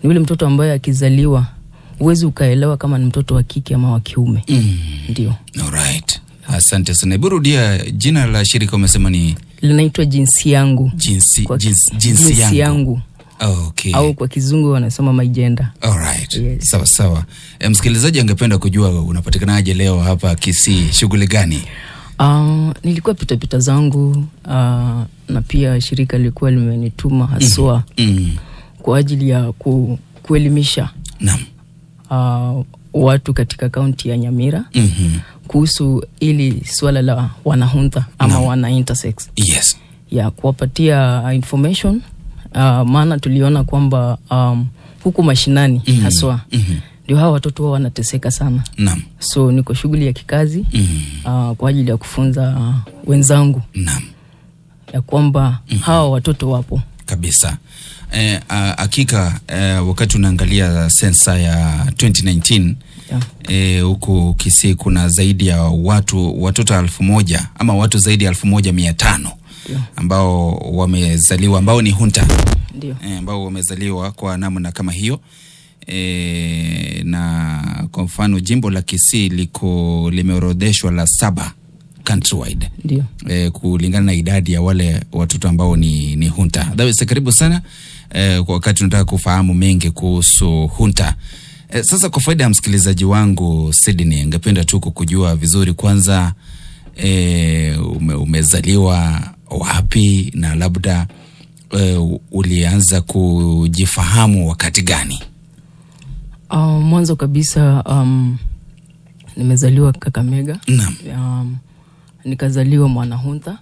Ni yule mtoto ambaye akizaliwa huwezi ukaelewa kama ni mtoto wa kike ama wa kiume. Ndio. Alright. Asante sana. Hebu rudia jina la shirika, umesema ni Linaitwa Jinsi Yangu. Jinsi Jinsi Yangu. Yangu. Okay. Au kwa Kizungu wanasema My Gender. Alright. Yes. Sawa sawa. Msikilizaji angependa kujua unapatikanaje leo hapa Kisii, shughuli gani? Nilikuwa pitapita zangu, na pia shirika lilikuwa limenituma haswa kwa ajili ya kuelimisha watu katika kaunti ya Nyamira kuhusu ili suala la wanahuntha ama wana intersex, ya kuwapatia information, maana tuliona kwamba huku mashinani haswa ndio hawa watoto wao wanateseka sana. So niko shughuli ya kikazi kwa ajili ya kufunza wenzangu ya kwamba hawa watoto wapo. Kabisa. Hakika wakati unaangalia sensa ya 2019, huku Kisii kuna zaidi ya watoto 1,000 ama watu zaidi ya 1,500 ambao wamezaliwa ambao ni hunta, ambao wamezaliwa kwa namna kama hiyo. Na kwa mfano jimbo la Kisii liko limeorodheshwa la saba countrywide kulingana na idadi ya wale watoto ambao ni hunta. Otherwise, karibu sana kwa wakati unataka kufahamu mengi kuhusu hunta. Sasa kwa faida ya msikilizaji wangu Sydney, ningependa tu kukujua vizuri kwanza, umezaliwa wapi na labda ulianza kujifahamu wakati gani? Mwanzo kabisa, nimezaliwa Kakamega. Nikazaliwa mwanahuntha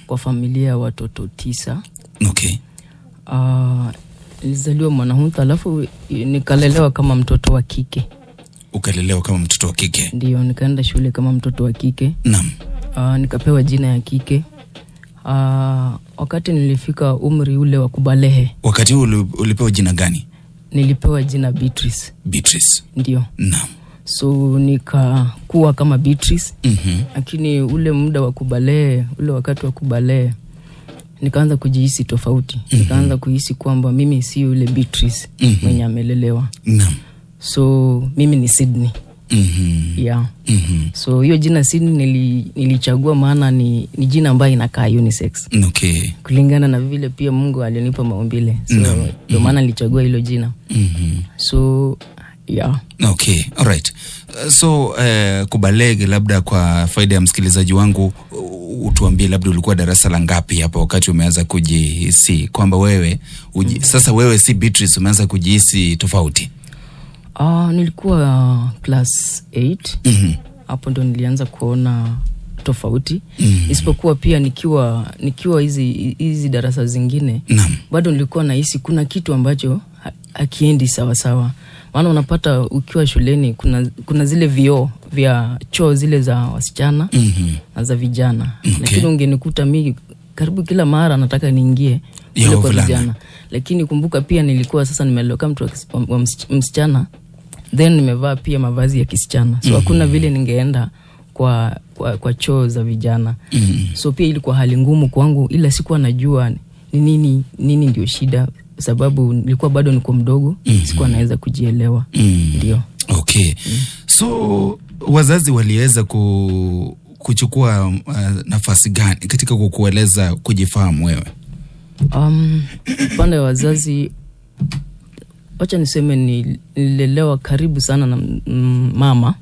kwa familia ya watoto 9. Nilizaliwa mwanahuntha alafu nikalelewa kama mtoto wa kike. Ukalelewa kama mtoto wa kike? Ndio, nikaenda shule kama mtoto wa kike. Nikapewa jina ya kike. Wakati nilifika umri ule wa kubalehe. Wakati huu ulipewa jina gani? Nilipewa jina Beatrice. Beatrice. Ndio. So nikakuwa kama Beatrice. Lakini ule muda wa kubalehe, ule wakati wa kubalehe, nikaanza kujihisi tofauti. Nikaanza kuhisi kwamba mimi si yule Beatrice mwenye amelelewa. So mimi ni Sydney. Yeah. So hiyo jina Sydney nilichagua maana ni jina ambayo inakaa unisex. Kulingana na vile pia Mungu alinipa maumbile. So ndio maana nilichagua hilo jina. So yeah. Okay, all right. So kubalege, labda kwa faida ya msikilizaji wangu, utuambie labda ulikuwa darasa la ngapi hapa wakati umeanza kujihisi kwamba wewe sasa wewe si Beatrice, umeanza kujihisi tofauti? Nilikuwa class 8. Hapo ndo nilianza kuona tofauti. Isipokuwa pia nikiwa hizi darasa zingine, bado nilikuwa nahisi kuna kitu ambacho hakiendi sawa sawa. Maana unapata ukiwa shuleni kuna zile vioo vya choo zile za wasichana na za vijana. Lakini ungenikuta mi karibu kila mara nataka niingie Ya kule kwa wavulana. vijana. Lakini kumbuka pia nilikuwa sasa nimelelewa kama mtu wa msichana, then nimevaa pia mavazi ya kisichana. So hakuna vile ningeenda kwa choo za vijana. So pia ilikuwa hali ngumu kwangu, ila sikuwa najua ni nini ndio shida, sababu nilikuwa bado niko mdogo, sikuwa naweza kujielewa. Ndio. Okay. So wazazi waliweza kuchukua nafasi gani katika kukueleza kujifahamu wewe? Upande wa wazazi, wacha niseme nililelewa karibu sana na mama,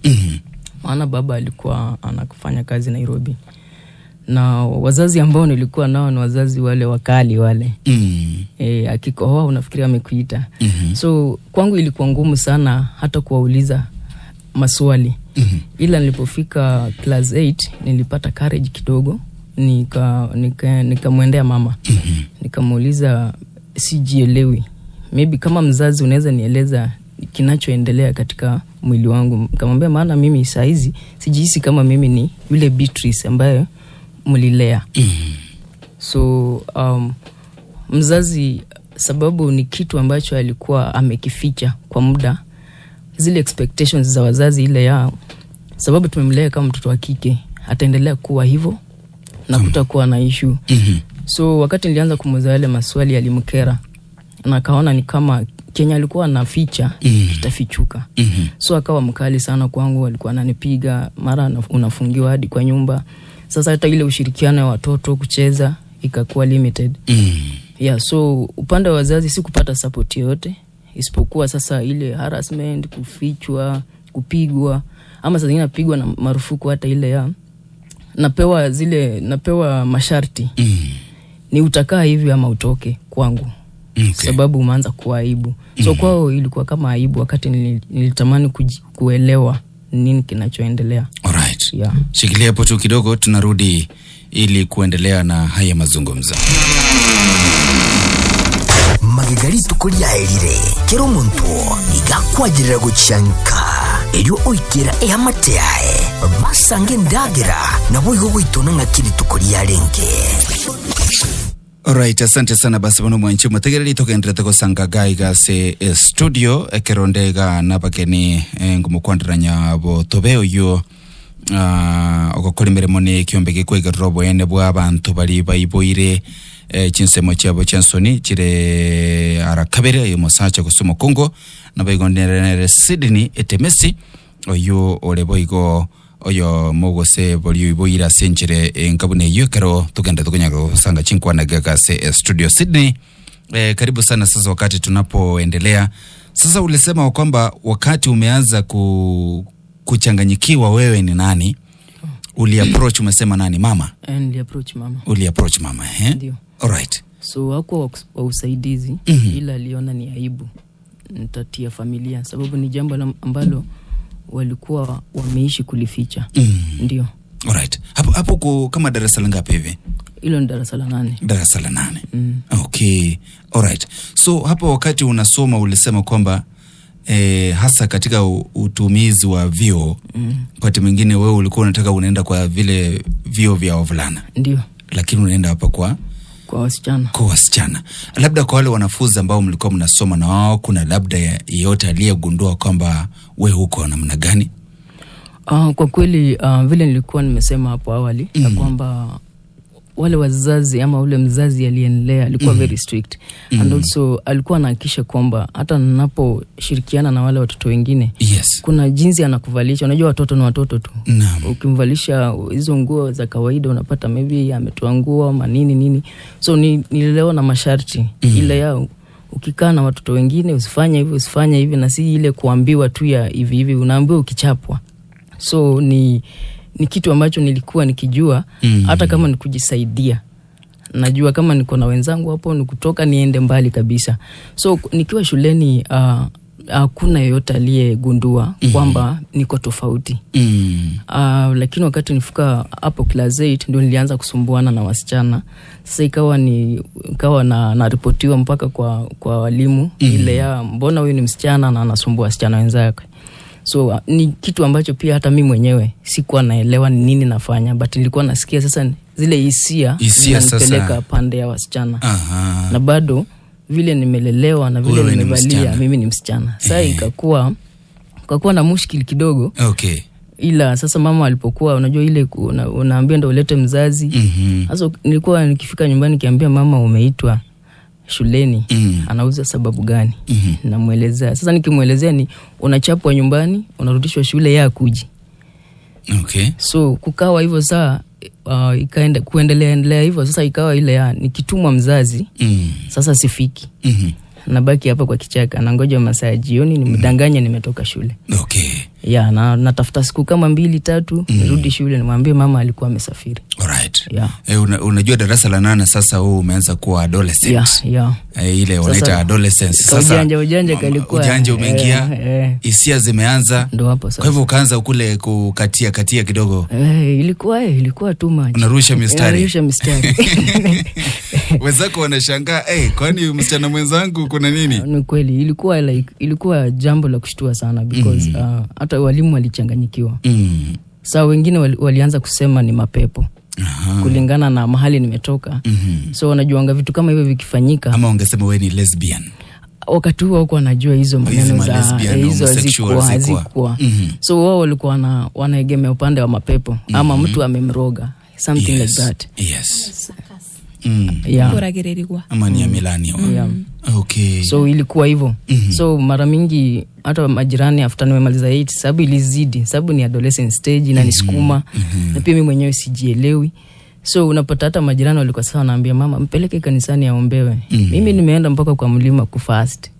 maana baba alikuwa anafanya kazi Nairobi, na wazazi ambao nilikuwa nao ni wazazi wale wakali wale. Akikohoa unafikiria amekuita. So kwangu ilikuwa ngumu sana hata kuwauliza maswali. Ila nilipofika class 8 nilipata courage kidogo, nikamwendea mama. Nikamuuliza, sijielewi, maybe kama mzazi unaweza nieleza kinachoendelea katika mwili wangu. Nikamwambia maana mimi saa hizi sijihisi kama mimi ni yule Beatrice ambaye mlilea. So mzazi, sababu ni kitu ambacho alikuwa amekificha kwa muda, zile expectations za wazazi ile ya sababu tumemlea kama mtoto wa kike ataendelea kuwa hivyo na kutakuwa na issue. So wakati nilianza kumuuliza yale maswali yalimkera na akaona ni kama Kenya alikuwa anaficha kitafichuka. So akawa mkali sana kwangu, alikuwa ananipiga mara unafungiwa hadi kwa nyumba. Sasa hata ile ushirikiano wa watoto kucheza ikakuwa limited. Yeah, so upande wa wazazi sikupata support yoyote isipokuwa sasa ile harassment, kufichwa, kupigwa, ama saa zingine napigwa na marufuku hata ile ya napewa masharti ni utakaa hivi ama utoke kwangu sababu umeanza kuwa aibu. So kwao ilikuwa kama aibu wakati nilitamani kuelewa nini kinachoendelea. Alright. Yeah. Shikilia hapo tu kidogo, tunarudi ili kuendelea na haya mazungumzo. Magega rituko riaerire kero omonto igakwagirira gochanka erio oikera eamate yae basange endagera nabo igo goitona ng'aki rituko riarenge. Alright, asante sana basi bono mwanchi mutegereri togenderete gosanga gaiga ase studio ekerondega nabageni ngumukwanderanya botobe oyo ogokora emirimo na ekiombe gekwegerera oboene bwa abanto bari baiboire chinsemo chiabo chiansoni chire arakabere omosacha gose omokungu nabaigonere Sydney Etemesi oyo ore boigo oyo mogose bori oiboire ase enchera enkabuna eywo ekero togenda tokonyara gosanga chinkwana gega ase studio Sydney. Karibu sana. Sasa wakati tunapoendelea sasa, ulisema kwamba wakati umeanza kuchanganyikiwa wewe ni nani, uli approach, umesema nani, mama? Nili approach mama. Uli approach mama, eh? Ndio. Alright. So hakuwa wa usaidizi, ila aliona ni aibu nitatia familia sababu ni jambo ambalo walikuwa wameishi kulificha. Ndio. Alright. Hapo hapo kama darasa la ngapi hivi? Hilo ni darasa la 8. Darasa la 8. Okay. Alright. So hapo wakati unasoma ulisema kwamba hasa katika utumizi wa vyoo, wakati mwingine wewe ulikuwa unataka unaenda kwa vile vyoo vya wavulana. Ndio. Lakini unaenda hapa kwa wasichana. Kwa wasichana. Labda kwa wale wanafunzi ambao mlikuwa mnasoma na wao, kuna labda yeyote aliyegundua kwamba we huko namna gani? Kwa kweli vile nilikuwa nimesema hapo awali ya kwamba wale wazazi ama ule mzazi aliendelea alikuwa very strict. And also alikuwa anahakikisha kwamba hata ninaposhirikiana na wale watoto wengine, kuna jinsi anakuvalisha. Unajua watoto ni watoto tu. Ukimvalisha hizo nguo za kawaida unapata maybe ametoa nguo ama nini nini. So nililelewa na masharti ile yao, ukikaa na watoto wengine usifanye hivi, usifanye hivi, na si ile kuambiwa tu ya hivi hivi, unaambiwa ukichapwa. So ni kitu ambacho nilikuwa nikijua hata kama ni kujisaidia. Najua kama niko na wenzangu hapo ni kutoka niende mbali kabisa. So nikiwa shuleni hakuna yeyote aliyegundua kwamba niko tofauti. Lakini wakati nifika hapo class 8 ndio nilianza kusumbuana na wasichana. Sasa ikawa naripotiwa mpaka kwa walimu ile ya mbona huyu ni msichana na anasumbua wasichana wenzake. So ni kitu ambacho pia hata mimi mwenyewe sikuwa naelewa ni nini nafanya, but nilikuwa nasikia sasa zile hisia zinanipeleka pande ya wasichana. Aha. Na bado vile nimelelewa na vile nimevalia mimi ni msichana. Sasa ikakuwa na mushkil kidogo. Okay. Ila sasa mama alipokuwa, unajua ile unaambia ndio ulete mzazi. Sasa nilikuwa nikifika nyumbani nikiambia mama umeitwa shuleni, anauza sababu gani? Namuelezea. Sasa nikimuelezea ni unachapwa nyumbani, unarudishwa shule ya kuji. Okay. So kukawa hivyo saa ikaenda kuendelea hivyo. Sasa ikawa ile ya nikitumwa mzazi, sasa sifiki. Nabaki hapa kwa kichaka, nangoja masaa ya jioni nimdanganye nimetoka shule. Okay. Ya, na natafuta siku kama 2-3 nirudi shule nimwambie mama alikuwa amesafiri. Alright. Yeah. Unajua darasa la 8 sasa huu umeanza kuwa adolescent. Yeah, yeah. Ile wanaita adolescence. Sasa ujanja kalikuwa ujanja umeingia, hisia zimeanza. Ndio hapo sasa. Kwa hivyo ukaanza kule kukatia katia kidogo. Ilikuwa too much. Unarusha mistari. Unarusha mistari. Wenzako wanashangaa, kwani msichana mwenzangu kuna nini? Ni kweli ilikuwa ilikuwa jambo la kushtua sana because hata walimu walichanganyikiwa. Sasa wengine walianza kusema ni mapepo. Aha. Kulingana na mahali nimetoka. So wanajuanga vitu kama hivyo vikifanyika. Ama ungesema wewe ni lesbian. Wakati huo huko wanajua hizo maneno za hizo hazikuwa. So wao walikuwa wanaegemea upande wa mapepo ama mtu amemroga, something like that. Yes. Yeah. Kũragĩrĩrigwa. Ama ni amelaniwa. Yeah. So ilikuwa hivyo. So mara mingi hata majirani, after nimemaliza 8, sababu ilizidi, sababu ni adolescent stage inanisukuma, na pia mimi mwenyewe sijielewi. So unapata hata majirani walikuwa sasa wanaambia mama, "Mpeleke kanisani aombewe." Mimi nimeenda mpaka kwa mlima kufast.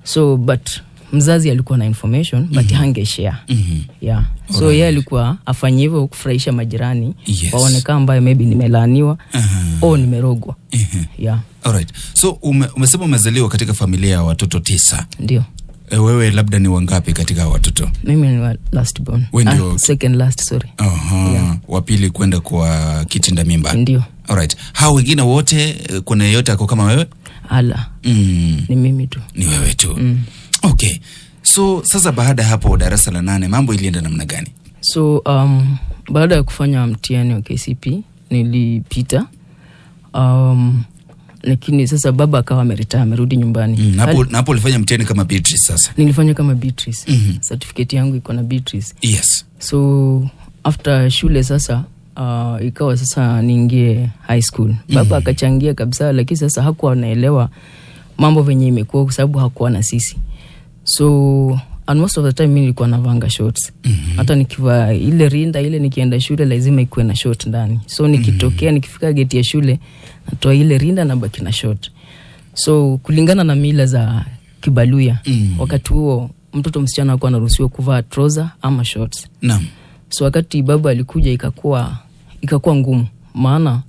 So but mzazi alikuwa na information, but hangeshare. Yeah, so yeye alikuwa afanye hivyo kufurahisha majirani, waone kama ambayo maybe nimelaaniwa au nimerogwa. Yeah. Alright. So umesema umezaliwa katika familia ya watoto 9. Ndio. Wewe labda ni wangapi katika hao watoto? Mimi ni wa last born. We ndio- Ah, second last, sorry. Wa pili kwenda kwa kitinda mimba. Ndio. Alright. Hao wengine wote, kuna yeyote ako kama wewe? Ala. Ni mimi tu. Ni wewe tu. Okay. So sasa baada ya hapo darasa la 8, mambo ilienda namna gani? So baada ya kufanya mtihani wa KCPE nilipita, lakini sasa baba akawa ameretire, amerudi nyumbani. Na hapo ulifanya mtihani kama Beatrice sasa? Nilifanya kama Beatrice. Certificate yangu iko na Beatrice. So after shule sasa, ikawa sasa niingie high school. Baba akachangia kabisa, lakini sasa hakuwa anaelewa mambo venye imekuwa kwa sababu hakuwa na sisi. So and most of the time mi nilikuwa navanga shorts. Hata nikivaa ile rinda ile nikienda shule, lazima ikuwe na short ndani. So nikitokea, nikifika geti ya shule, natoa ile rinda na baki na short. So kulingana na mila za Kibaluya, wakati huo mtoto msichana hakuwa anaruhusiwa kuvaa trouser ama shorts. So wakati baba alikuja, ikakuwa ngumu, maana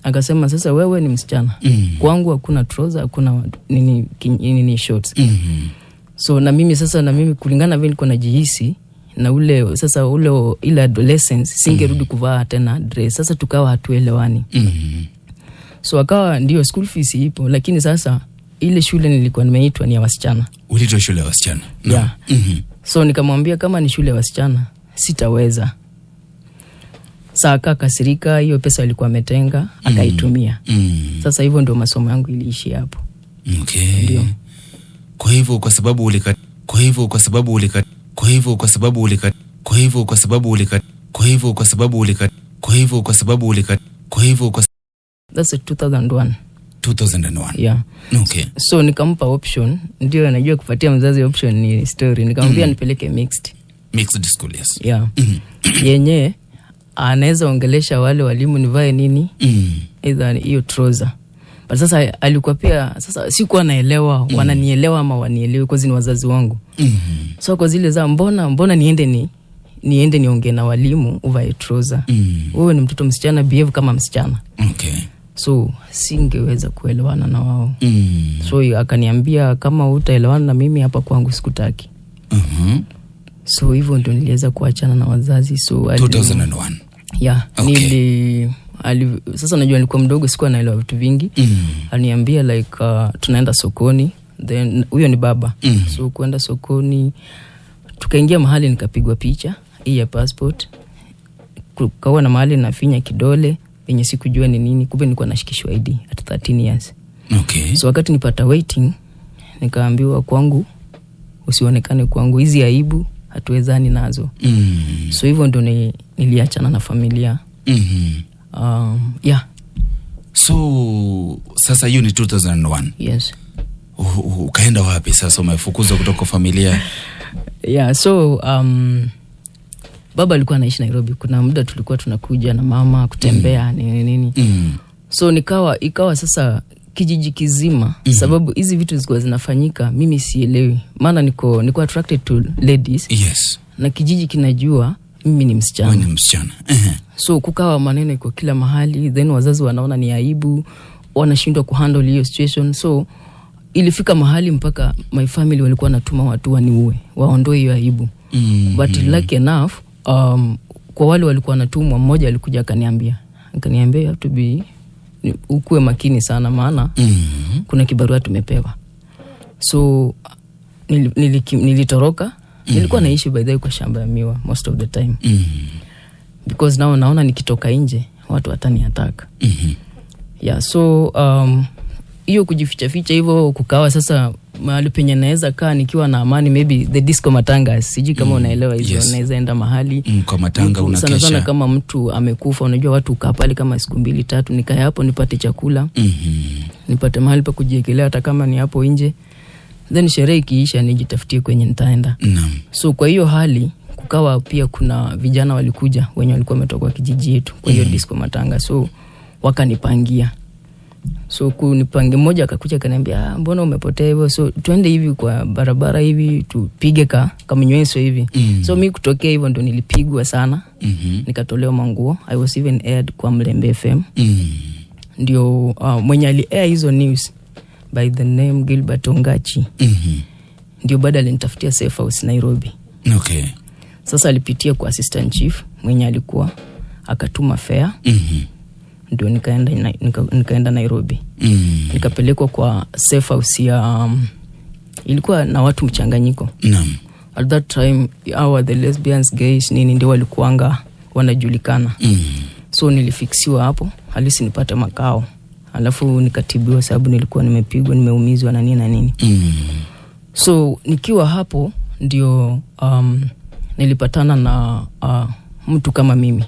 akasema, "Sasa wewe ni msichana, kwangu hakuna trouser, hakuna nini, nini, shorts." So na mimi sasa, na mimi kulingana na vile nilikuwa najihisi na ule sasa ule ile adolescence, singerudi kuvaa tena dress. Sasa tukawa hatuelewani. So akawa ndio school fees ipo, lakini sasa ile shule nilikuwa nimeitwa ni ya wasichana. Uliitwa shule ya wasichana? Yeah. So nikamwambia kama ni shule ya wasichana sitaweza. Saa akakasirika, hiyo pesa alikuwa ametenga akaitumia. Sasa hivyo ndio masomo yangu iliishi hapo. Okay. Kwa hivyo kwa sababu ulika kwa hivyo kwa sababu ulika kwa hivyo kwa sababu ulika kwa hivyo kwa sababu ulika kwa hivyo kwa sababu ulika kwa hivyo kwa sababu ulika kwa hivyo kwa That's 2001. 2001. Yeah. So nikampa option, ndio anajua kupatia mzazi option ni story. Nikamwambia nipeleke mixed. Mixed school, yes. Yeah, yenye anaweza ongelesha wale walimu nivae nini, either hiyo trouser. But sasa alikuwa pia, sasa sikuwa naelewa wananielewa ama wanielewi, kwa ni wazazi wangu. So kwa zile za mbona niende niongee na walimu uvae trouser? Wewe ni mtoto msichana, behave kama msichana. So singeweza kuelewana na wao. So akaniambia, "Kama utaelewana na mimi hapa kwangu sikutaki." So hivyo ndio niliweza kuachana na wazazi. So 2001. Yeah. Sasa najua nilikuwa mdogo, sikuwa naelewa vitu vingi. Aliniambia like, tunaenda sokoni, then huyo ni baba. So kuenda sokoni, tukaingia mahali nikapigwa picha hii ya passport, kukawa na mahali nafinya kidole yenye sikujua ni nini, kumbe nilikuwa nashikishwa ID at 13 years. So wakati nipata waiting, nikaambiwa kwangu usionekane, kwangu hizi aibu hatuwezani nazo. So hivyo ndo niliachana na familia. Yeah. So sasa hiyo ni 2001? Yes. Ukaenda wapi sasa? Umefukuzwa kutoka familia. Yeah, so baba alikuwa anaishi Nairobi. Kuna muda tulikuwa tunakuja na mama kutembea, nini nini. So ikawa sasa kijiji kizima, sababu hizi vitu zilikuwa zinafanyika, mimi sielewi, maana niko attracted to ladies na kijiji kinajua mimi ni msichana. Wewe ni msichana. Ehe. So kukawa maneno iko kila mahali, then wazazi wanaona ni aibu, wanashindwa kuhandle hiyo situation. So ilifika mahali mpaka my family walikuwa wanatuma watu waniue, waondoe hiyo aibu. But lucky enough, kwa wale walikuwa wanatumwa, mmoja alikuja akaniambia, "You have to be ukuwe makini sana, maana kuna kibarua tumepewa." So nilitoroka. Nilikuwa naishi, by the way, kwa shamba ya miwa most of the time, because now naona nikitoka nje watu wataniataka. Yeah, so Hiyo kujifichaficha hivyo, kukawa sasa mahali penye naweza kaa nikiwa na amani, maybe the disco matanga, sijui kama unaelewa hizo. Naweza enda mahali Kwa matanga. Mtu, sana sana Unakesha. Kama mtu amekufa, unajua watu ukaa pale kama siku mbili tatu, nikae hapo nipate chakula, nipate mahali pa kujiekelea, hata kama ni hapo nje, then sherehe ikiisha nijitafutie kwenye nitaenda. So kwa hiyo hali kukawa pia kuna vijana walikuja wenye walikuwa wametoka kwa kijiji yetu kwa hiyo disco matanga, so wakanipangia. So kunipangia, mmoja akakuja akaniambia, "Ah, mbona umepotea hivyo? So twende hivi kwa barabara hivi tupige kamnyweso hivi." So mi kutokea hivyo ndo nilipigwa sana. Nikatolewa manguo. I was even aired kwa Mlembe FM. Ndio mwenye ali air hizo news, by the name Gilbert Ongachi, ndio baada alinitafutia safe house Nairobi. Sasa alipitia kwa assistant chief mwenye alikuwa akatuma fare. Ndio nikaenda Nairobi. Nikapelekwa kwa safe house ya ilikuwa na watu mchanganyiko. At that time our the lesbians, gays, nini ndio walikuanga wanajulikana. So nilifixiwa hapo halisi nipate makao, alafu nikatibiwa sababu nilikuwa nimepigwa, nimeumizwa na nini na nini. So nikiwa hapo ndio nilipatana na mtu kama mimi,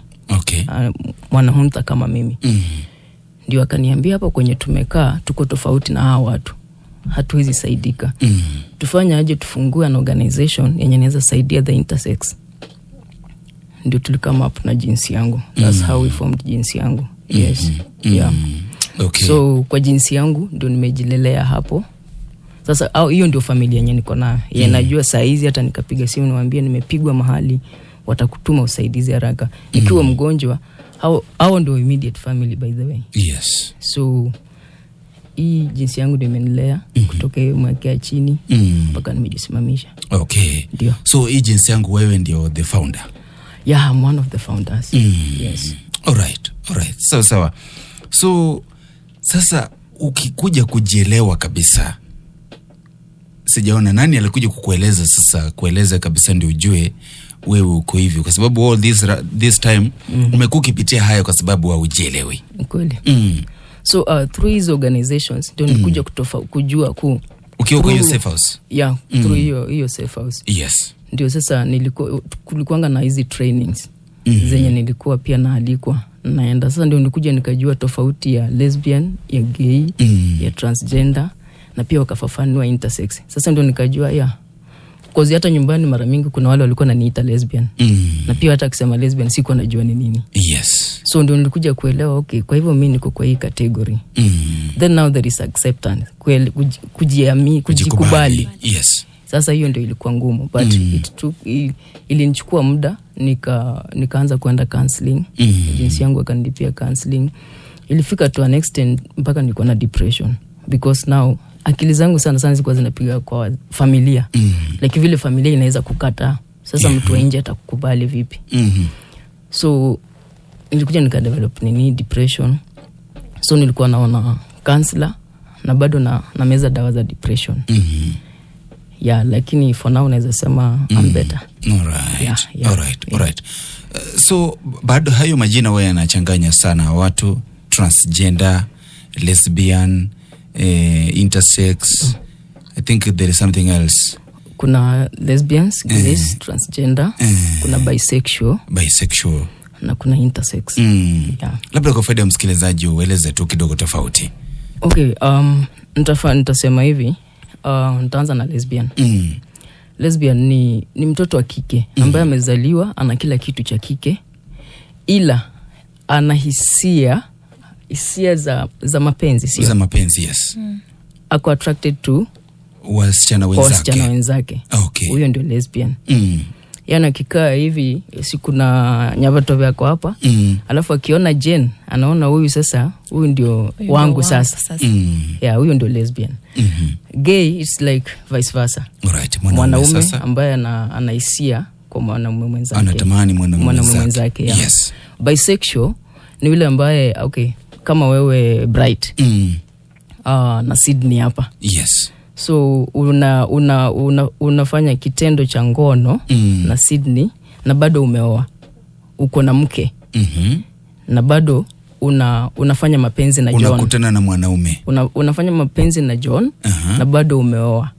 mwanahuntha kama mimi. Ndio akaniambia, hapo kwenye tumekaa tuko tofauti na hawa watu, hatuwezi saidika. Tufanye aje? Tufungue an organization yenye inaweza saidia the intersex. Ndio tulicome up na Jinsi Yangu. That's how we formed Jinsi Yangu, yes, yeah. So kwa Jinsi Yangu ndio nimejilelea hapo sasa, au hiyo ndio familia yenye niko nayo yenye najua saa hizi hata nikapiga simu niwaambie nimepigwa mahali, watakutuma usaidizi haraka. Nikiwa mgonjwa, hao ndio immediate family, by the way. So hii Jinsi Yangu ndio imenilea kutoka hiyo mwaka ya chini mpaka nimejisimamisha. Ndio. So hii Jinsi Yangu, wewe ndio the founder? Yeah, I'm one of the founders, yes. Alright. Sawa sawa. So sasa ukikuja kujielewa kabisa, sijaona nani alikuja kukueleza sasa, kueleza kabisa ndio ujue wewe uko hivi, kwa sababu all this time umekuwa ukipitia haya kwa sababu haujielewi. Ni kweli. So through hizo organizations ndio nilikuja kujua ku Ukiwa kwa hiyo safe house. Yeah, through hiyo safe house. Ndio sasa kulikuanga na hizi trainings zenye nilikuwa pia naalikwa naenda. Sasa ndio nilikuja nikajua tofauti ya lesbian, ya gay, ya transgender, na pia wakafafanua intersex. Sasa ndio nikajua ya cause hata nyumbani mara mingi kuna wale walikuwa naniita lesbian, na pia hata akisema lesbian sikuwa najua ni nini. So ndio nilikuja kuelewa, okay, kwa hivyo mi niko kwa hii category. Then now there is acceptance, kujiamini, kujikubali. Sasa hiyo ndio ilikuwa ngumu, but ilinichukua muda, nikaanza kwenda counseling. Jinsi Yangu akanilipia counseling. Ilifika to an extent mpaka nilikuwa na depression, because now akili zangu sana sana zilikuwa zinapiga kwa familia, like vile familia inaweza kukataa, sasa mtu wa nje atakukubali vipi? So nilikuja nikadevelop nini, depression. So nilikuwa naona counselor na bado na meza dawa za depression. Yeah, lakini for now naweza sema I'm better. Yeah. Alright. So bado hayo majina wewe yanachanganya sana watu: transgender, lesbian, intersex. I think there is something else. Kuna lesbians, gays, transgender, kuna bisexual, Bisexual. Na kuna intersex. Yeah. Labda kwa faida ya msikilizaji ueleze tu kidogo tofauti. Okay, nitasema hivi, nitaanza na lesbian. Lesbian ni mtoto wa kike ambaye amezaliwa ana kila kitu cha kike, ila ana hisia za mapenzi, sio? Za mapenzi, yes. Ako attracted to wasichana kwa wenzake. Wasichana wenzake. Huyo ndio lesbian. Yani akikaa hivi, si kuna Nyavato vyako hapa, alafu akiona Jen anaona huyu sasa, huyu ndio Huyu wangu ndio sasa. Sasa. Yeah, huyo ndio lesbian. Gay is like vice versa. Alright. Mwanaume Mwanaume sasa ambaye ana hisia kwa mwanaume mwenzake. Anatamani mwanaume mwanaume mwenzake. mwenzake, yeah. Bisexual ni yule ambaye, okay, kama wewe Bright na Sydney hapa, so unafanya kitendo cha ngono na Sydney na bado umeoa, uko na mke, na bado unafanya mapenzi na John. Unakutana na mwanaume. Unafanya mapenzi na John na bado umeoa.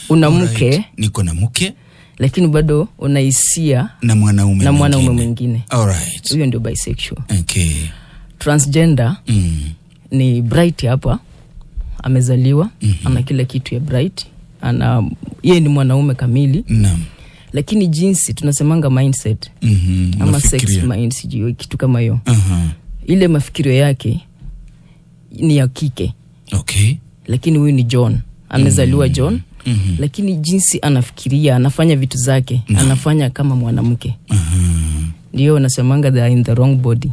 Una mke. Niko na mke. Lakini bado una hisia na mwanaume na mwanaume mwingine. Huyo ndio bisexual. Transgender ni Bright hapa. Amezaliwa, ana kila kitu ya Bright. Yeye ni mwanaume kamili. Lakini jinsi tunasemanga mindset. Ama sex Mafikirio. mind, sijui kitu kama hiyo. Ile mafikirio yake ni ya kike. Lakini huyu ni John. Amezaliwa John. Lakini jinsi anafikiria, anafanya vitu zake, anafanya kama mwanamke. Ndio wanasemanga they are in the wrong body.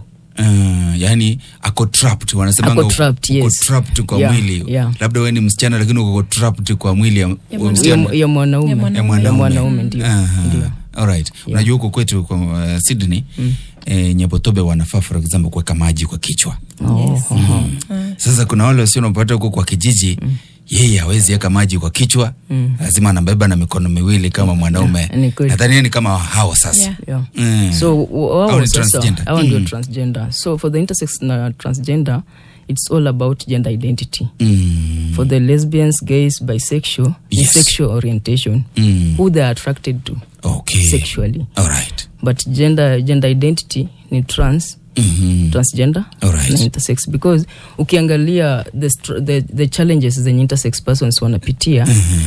Yani ako trapped, wanasemanga Ako trapped, uko yes. trapped kwa mwili. Labda wewe ni msichana lakini uko trapped kwa mwili Ya mwanaume. msichana. Ya mwanaume. Ya mwanaume. Ya mwanaume. Ya mwanaume, ndio. Ndio. Unajua huko kwetu kwa Sydney, Nyabotobe wanafaa for example kuweka maji kwa kichwa. Sasa kuna wale wasio wanapata huko kwa kijiji, yeye hawezi weka maji kwa kichwa, lazima anabeba na mikono miwili kama mwanaume. Ni kweli. Nadhani yeye ni kama hao sasa. So, wao Hao ni sasa, transgender. hao ndio transgender. So for the intersex na transgender, it's all about gender identity. For the lesbians, gays, bisexual, sexual orientation, who they are attracted to sexually. But gender identity ni trans, transgender na intersex, because ukiangalia the challenges zenye intersex persons wanapitia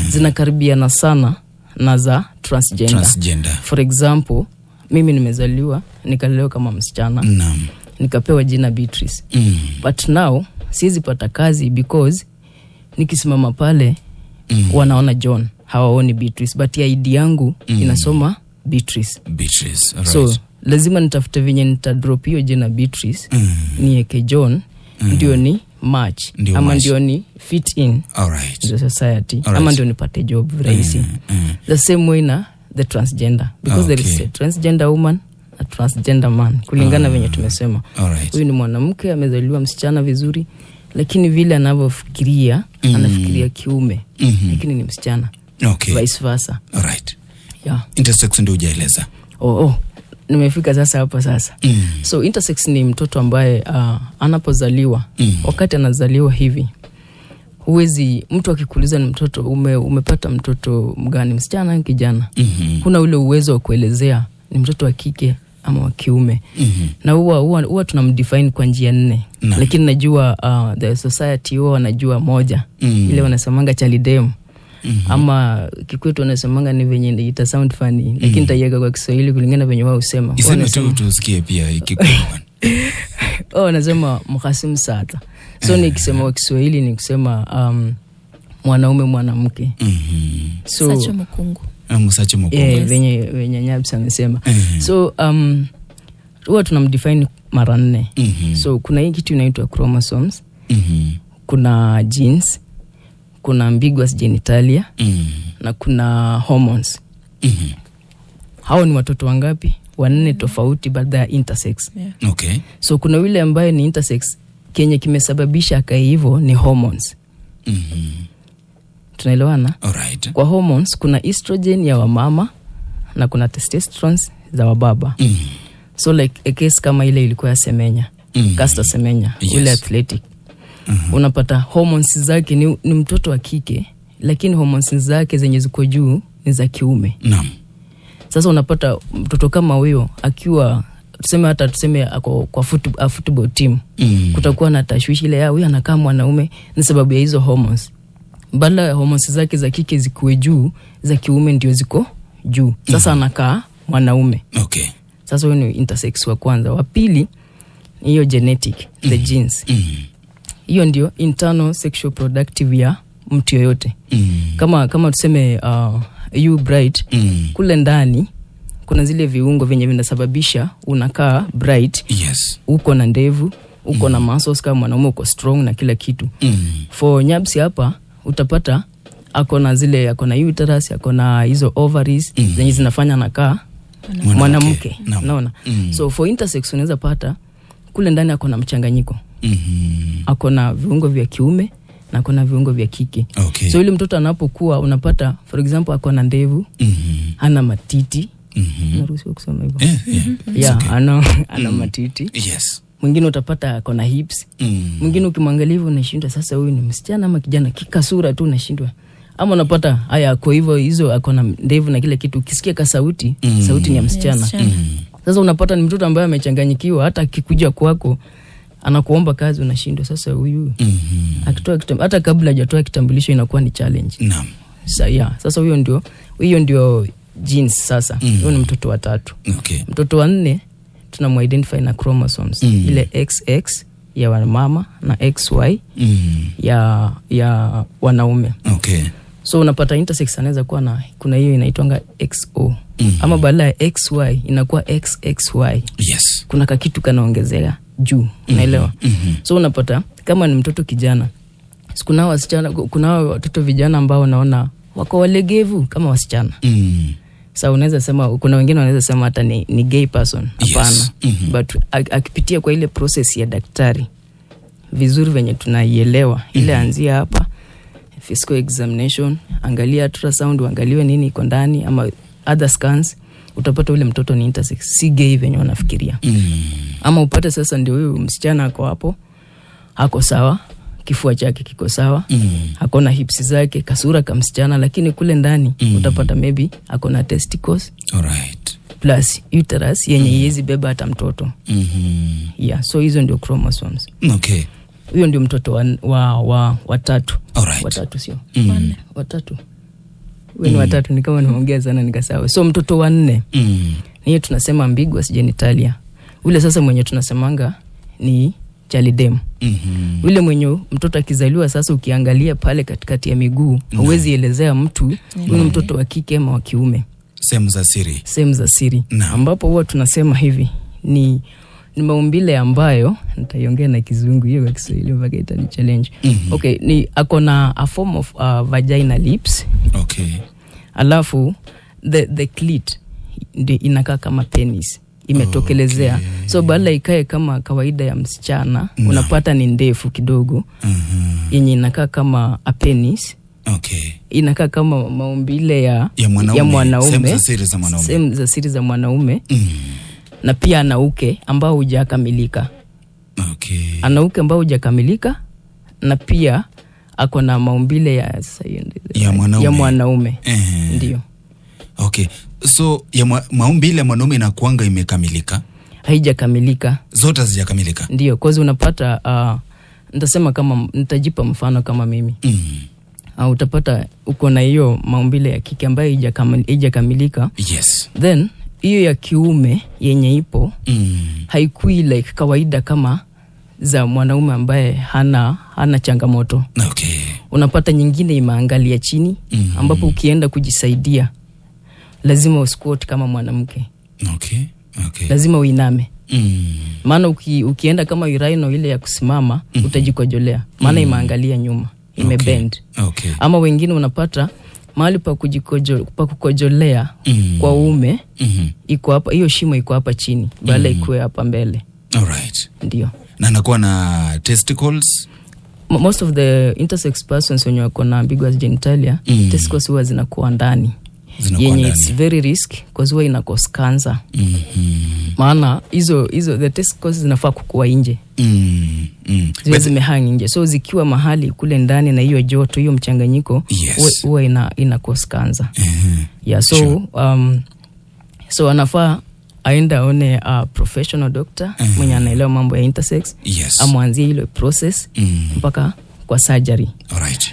zinakaribiana sana na za transgender. Transgender. For example, mimi nimezaliwa nikalelewa kama msichana. Nikapewa jina Beatrice. But now siwezi pata kazi because nikisimama pale wanaona John, hawaoni Beatrice, but ID yangu inasoma Beatrice. Beatrice, all right. So lazima nitafute venye nitadrop hiyo jina Beatrice, nieke John, ndio ni match, Ndio ama match. ndio ni fit in the society, ama ndio nipate job rahisi. The same way na the transgender, because there is a transgender woman na transgender man, kulingana venye tumesema. Huyu ni mwanamke amezaliwa msichana vizuri, lakini vile anavyofikiria, anafikiria kiume, lakini ni msichana. Vice versa. Intersex ndio hujaeleza. Nimefika sasa hapo sasa. So intersex ni mtoto ambaye anapozaliwa, wakati anazaliwa hivi, huwezi, mtu akikuuliza ni mtoto, umepata mtoto mgani, msichana au kijana? Huna ule uwezo wa kuelezea ni mtoto wa kike ama wa kiume. Na huwa tunamdefine kwa njia nne. Lakini najua the society huwa wanajua moja. Ile wanasemanga chalidem. Ama kikwetu wanasemanga ni venye ita sound funny, lakini nitaiweka kwa Kiswahili kulingana venye wao husema. Iseme tu Wanasema tusikie pia ikikwetu. Oh, wanasema mkhasimu sata. So nikisema kwa Kiswahili ni kusema mwanaume mwanamke. So, Sacho Mukungu. Msacho Mukungu. Yeah, venye Nyabs amesema. So huwa tunamdefine mara nne. So kuna hii kitu inaitwa chromosomes. Kuna genes, kuna ambiguous genitalia, na kuna hormones. Hao ni watoto wangapi? Wanne tofauti, but they are intersex. So kuna yule ambaye ni intersex, kenye kimesababisha akae hivyo ni hormones. Tunaelewana? Kwa hormones kuna estrogen ya wamama na kuna testosterone za wababa. So like a case kama ile ilikuwa ya Semenya, Caster Semenya, ule athletic. Unapata hormones zake ni mtoto wa kike, lakini hormones zake zenye ziko juu ni za kiume. Sasa unapata mtoto kama huyo akiwa, tuseme hata tuseme ako kwa a football team, kutakuwa na tashwishi ile ya huyu anakaa mwanaume, ni sababu ya hizo hormones. Badala ya hormones zake za kike zikuwe juu, za kiume ndio ziko juu. Sasa anakaa mwanaume. Sasa huyu ni intersex wa kwanza. Wa pili ni hiyo genetic, the genes. Hiyo ndio internal sexual productive ya mtu yoyote. Kama tuseme you Bright, kule ndani kuna zile viungo vyenye vinasababisha unakaa bright. Uko na ndevu, uko na muscles kama mwanaume, uko strong na kila kitu. For Nyabsi hapa utapata ako na zile, ako na uterus, ako na hizo ovaries zenye zinafanya anakaa Mwanamke. mwanamke. Unaona? So for intersex unaweza pata kule ndani ako na mchanganyiko. Ako na viungo vya kiume na ako na viungo vya kike. So yule mtoto anapokuwa unapata for example ako na ndevu, hana matiti. Naruhusiwa kusema hivyo? Yeah, yeah. It's Yeah, okay. ana matiti. Mwingine utapata ako na hips. Mwingine ukimwangalia hivyo unashindwa, sasa huyu ni msichana ama kijana? Kikasura tu unashindwa. Ama unapata haya, ako hivyo hizo, ako na ndevu na kile kitu, ukisikia ka sauti, sauti ni ya msichana. Msichana. Sasa unapata ni mtoto ambaye amechanganyikiwa, hata akikuja kwako anakuomba kazi unashindwa, sasa huyu akitoa hata kabla hajatoa kitambulisho inakuwa ni challenge. Yeah. Sasa huyo ndio, hiyo ndio genes sasa. Huyo ni mtoto wa tatu. Mtoto wa nne tunamuidentify na chromosomes, ile XX ya wamama na XY ya wanaume. So unapata intersex anaweza kuwa na, kuna hiyo inaitwanga XO, ama badala ya XY inakuwa XXY. Kuna kakitu kanaongezea juu, unaelewa? So unapata kama ni mtoto kijana, kuna wasichana, kuna watoto vijana ambao unaona wako walegevu kama wasichana. Sa unaweza sema, kuna wengine wanaweza sema hata ni gay person. Hapana. But akipitia kwa ile process ya daktari vizuri venye tunaielewa ile, anzia hapa physical examination, angalia ultrasound, uangaliwe nini iko ndani ama other scans, utapata ule mtoto ni intersex, si gay venye wanafikiria. Ama upate sasa ndio huyu msichana ako hapo, ako sawa, kifua chake kiko sawa, ako na hips zake, kasura ka msichana, lakini kule ndani utapata maybe ako na testicles plus uterus yenye iwezi beba hata mtoto. Yeah, so hizo ndio chromosomes. Huyo ndio mtoto wa tatu. Watatu, sio? Watatu. Huyo ni watatu, ni kama nimeongea sana nikasahau. So mtoto wa nne niye tunasema ambiguous genitalia, ule sasa mwenye tunasemanga ni chalidem. Ule mwenye mtoto akizaliwa, sasa ukiangalia pale katikati ya miguu huwezi elezea mtu huyu ni mtoto wa kike ama wa kiume. Sehemu za siri. Sehemu za siri. Ambapo huwa tunasema hivi ni maumbile ambayo nitaiongea na Kizungu, hiyo kwa Kiswahili mpaka itani challenge. Okay, ni ako na a form of vagina lips. Alafu the clit ndio inakaa kama penis imetokelezea. So badala ikae kama kawaida ya msichana, unapata ni ndefu kidogo yenye inakaa kama a penis. Inakaa kama maumbile ya, Ya mwanaume. ya mwanaume. Sehemu za siri za mwanaume. Sehemu za siri za mwanaume. Na pia ana uke ambao hujakamilika. Ana uke ambao hujakamilika na pia ako na maumbile ya sasa hiyo Ya mwanaume. Ya mwanaume. Ndio. Okay, so ya maumbile ya mwanaume inakuanga imekamilika? Haijakamilika. Zote hazijakamilika. Ndio, cause unapata nitasema kama nitajipa mfano kama mimi. Utapata uko na hiyo maumbile ya kike ambayo haijakamilika. Then hiyo ya kiume yenye ipo haikui like kawaida kama za mwanaume ambaye hana changamoto. Unapata nyingine imeangalia chini, ambapo ukienda kujisaidia lazima usquat kama mwanamke. Lazima uiname. Maana ukienda kama urinal ile ya kusimama, utajikojolea, maana imeangalia nyuma, imebend. Ama wengine unapata mahali pa kukojolea kwa uume iko hapa, hiyo shimo iko hapa chini badala ikuwe hapa mbele. Ndio. Na anakuwa na testicles? Most of the intersex persons wenye wako na ambiguous genitalia, testicles huwa zinakuwa ndani, Zinakuwa yenye ndani. it's very risk cause huwa ina cause cancer, maana hizo the testicles zinafaa kukua nje, ziwe zimehang nje. So zikiwa mahali kule ndani na hiyo joto, hiyo mchanganyiko, huwa ina cause cancer. Yeah, so so anafaa aende aone a professional doctor mwenye anaelewa mambo ya intersex, amwanzie ile process mpaka kwa surgery.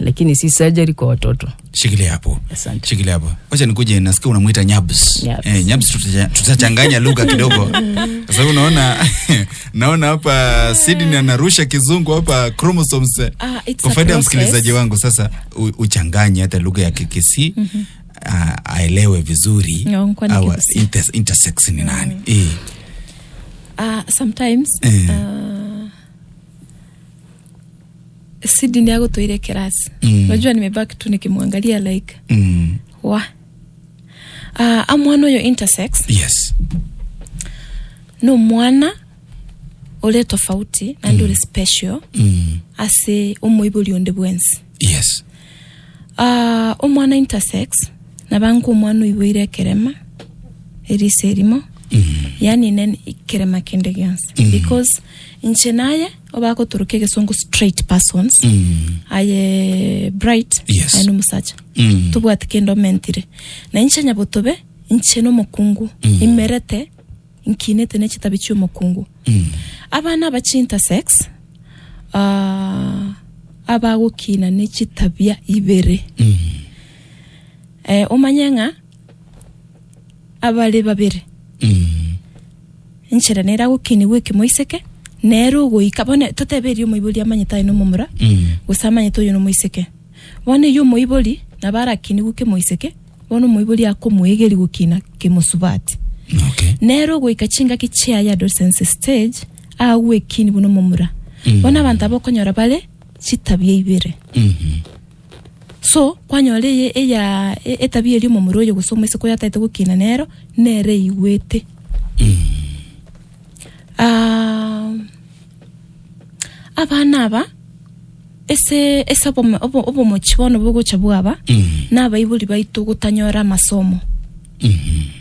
Lakini si surgery kwa watoto. Shikilia hapo. Asante. Shikilia hapo. Wacha nikuje, nasikia unamuita Nyabs. Nyabs. Eh, Nyabs, tutachanganya lugha kidogo. Kwa sababu naona hapa Sydney anarusha Kizungu hapa, chromosomes. Ah, it's Kwa a faida ya process. msikilizaji wangu sasa uchanganye hata lugha ya Kikisii, aelewe vizuri No, kwani awa Kikusi. Intersex ni nani. Eh. Sometimes Sydney agutwire class. Unajua nimebaki tu nikimwangalia like wa amwana uyo intersex no mwana uri tofauti na ndi uri special ase umuiburi undi bwensi. Omwana intersex nabanka omwana oiboire ekerema erisa erimo. Yani nen kerema kende gionsi because inche naye obagoturuka egesongo straight persons aye Bright. Aye nomusacha tobwate kende omentire na inche nyabotobe inche nomokungu imerete nkinete nechitabi chia omokungu. Abana abachi intersex abagokina nechitabia ibere. Omanye ng'a abare babere inchera nera gokini gwiki moiseke nero goika bone toteberie omoibori amanyete aye nomomura gose amanyete oyo nomoiseke bono eyo omoibori nabarakini gwike moiseke bono omoibori akomoegeri gokina kemosubati. Nero goika chingaki chiaye adolescence stage agwekini buno momura. Bono abanto abokonyora bare chitabia ibere. So kwanyora eye eya etabia eri omomura oyo gose omoiseke oyo ataete gokina nero nere igwete. Abana aba ese ese obomochi bono bogocha bwaba n'abaibori baito gotanyora amasomo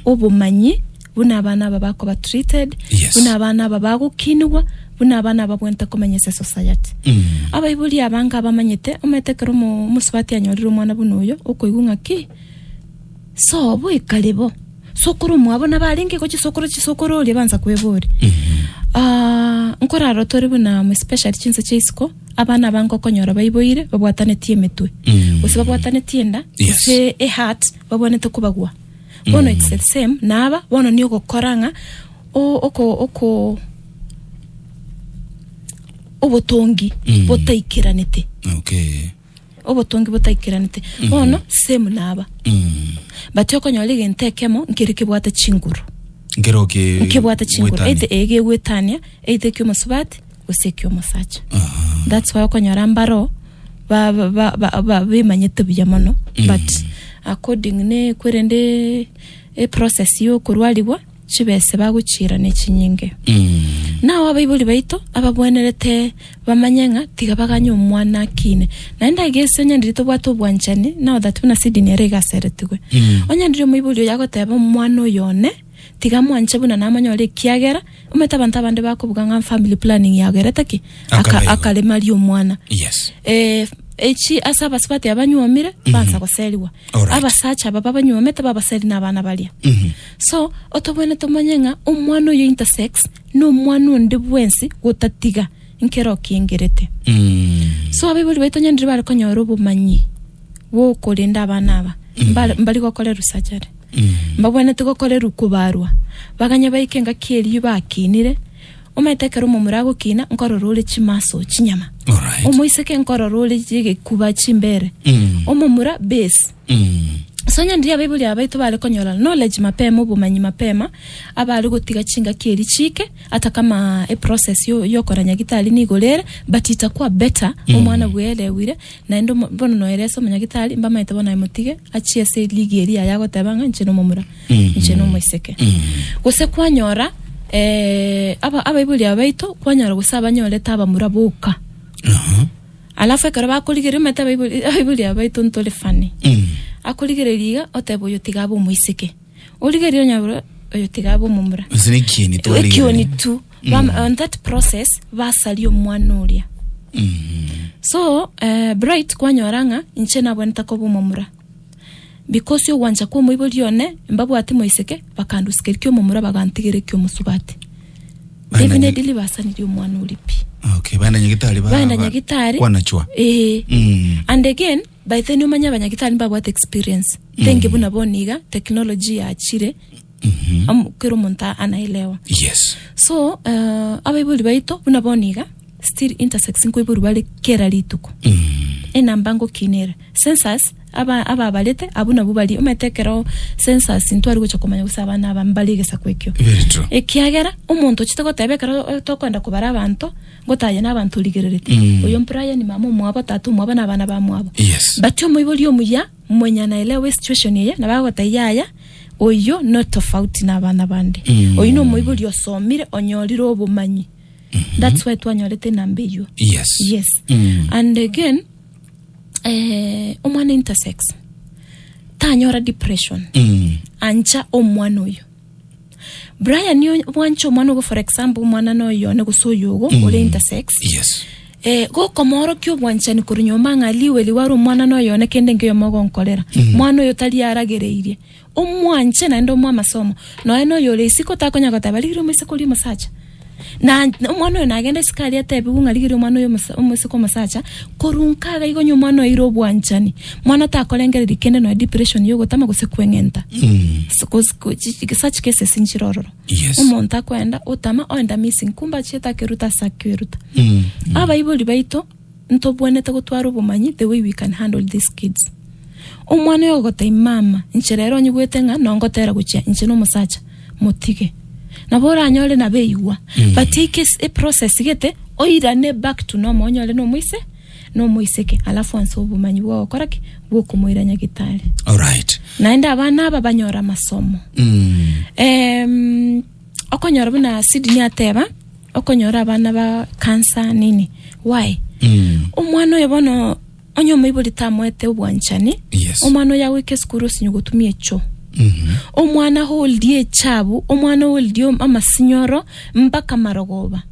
obomanyi buna abana aba bakoba treated. Buna abana aba bagokinigwa buna abana aba bwente komanyesa society. Abaibori abanga abamanyete omanyete ekero omusubati anyorire omwana buna oyo okoigwa ng'aki so boikarebo sokoro mwabo nabarenge gochi sokoro chisokoro oria banza kwebori. Nkoraro tore buna mu special chinse chia isiko abana abange okonyora baiboire babwatanetie emetwe gose babwatanetie enda gose eheart babwanete kobagwa bono it's the same naba bono ni ogokora ng'a oko oko obotongi botaikiranete. Obotongi botaikiranete bono same naba but okonyora egento ekemo nkere kebwate chinguru Nkero ke nkebwate chinguru gwetania. Either egegwetania either ekiomosubati gose ekiomosacha. That's why okonyora mbaro ba bemanyete buya mono but according ne kwerende e process yokorwarigwa chibese bagochira nechinyinge. Nawo abaibori baito ababwenerete bamanye ng'a tiga baganye omwana akine naende agese onyendire tobwate obwanchani now that buna Sydney ere igaseretigwe. Onyendire omoibori oyo agoteba omwana oyo one tiga mwanche buna namanyore ekiagera omanyete abanto abande bakobuga ng'a family planning yagerete ki Akabaigo. Akaremaria omwana. Echi ase abasubati abanywomire bansa goseriwa abasacha aba babanywomete babaseri n'abana baria. So otobwene tomanye ng'a omwana oyo intersex n'omwana onde bwensi gotatiga nkero okiengerete. So abaibori baito nyendire bare konyora obomanyi bwokorinda abana aba mbari gokorerwa surgery mbabwenerete gokorerwa kubarwa baganye baike ngaki erio bakinire omanyete ekero omomura agokina nkorora ore chimaso chinyama omoiseke nkorora ore chigekuba chimbere omomura base. So nyandiri abaibori abaito bare konyora knowledge mapema obomanyi mapema abare gotiga chingaki eri chike ata kama e process yo yokora nyagitari nigorere but itakuwa better omwana bwerewire naende bono noerese omonyagitari mbamaete bono amotige achie ase ligi eri yaya agoteba ng'a inche nomomura inche nomoiseke gose kwanyora abaibori abaito kwanyora gose abanyorete abamura boka. Alafu ekero bakorigereria omanyete abaibori abaito ntore funny. Akorigereria iga oteba oyo tiga abe omoiseke origereria onyabura oyo tiga abe omomura. Ase nekieni ekioni twarigereria. Tu on that process basaria omwana oria. So Bright kwanyora ng'a inche nabwenete koba omomura because ogwancha kwa omoibori one mbabwate moiseke bakandusikerkia omomura bagantigerekia omosubati. Definitely basanirie omwana ori pi. Okay, baenda nyagitari Baenda nyagitari. kwanachwa. And again by then omanye abanyagitari mbabwate experience tenge buna boniga technology yachire kero omonto anaelewa. So abaibori baito buna boniga still intersex nkoibori bare kera rituko enamba ngokinere census aba ababarete abu nabo bari omanyete ekero census ntwari gocha komanya gose abana aba mbari egesaku ekio. Very true. Ekiagera omonto ochete goteba ekero tokwenda kobara abanto ngotaye na abanto origererete oyo Brian mama omwabo tata omwabo na abana bamwabo. But omoibori omuya mwenye anaelewa situation eye nabagota yaya oyo no tofauti na abana bande. Oyo no omoibori osomire onyorire obomanyi. That's why twanyorete enamba eywo. Yes. And again omwana intersex tanyora depression ancha omwana oyo. Brian wancho omwana ogo, for example, omwana noyo ne gose oyogo ore intersex. Gokomorokia obwanchani korwa nyuma ng'a liwe liware omwana noyone kende nkeyo mogonkorera. Mwana oyo tari aragereirie. Omwanche naende omwa amasomo. Noe noyo ore isiko takonya goteba rigire omoiseke oria omosacha. Na omwana oyo nagenda isiko aria atebiwe ng'a rigire omwana oyo omoiseke omosacha, korwa nkaga igo onye omwana oire obwanchani. Mwana takorengereria kende noe depression yogotama gose kweng'enta. Such cases nchirororo. Omonto akoenda otama oenda missing kumba achiete akeruta ase akeruta. Abaibori baito ntobwenete gotwara obomanyi the way we can handle these kids. Omwana oyo ogotebia mama inche rero onyigwete ng'a nongotera gochia inche na omosacha motige. Nabo oranyore nabeigwa. But eke e process gete oirane back to normal onyore na omoise na omoiseke alafu anse obomanyi bwa gokora ki bwokomoira nyagitari. Naende abana aba banyora amasomo. Okonyora buna Sydney ateba okonyora abana ba cancer nini. Why? Omwana oyo bono onye omoibori tamwete obwanchani. Omwana oyo agoika esukuru osinye gotumia echo. Omwana holdie echabu, omwana holdie amasinyoro mpaka marogoba.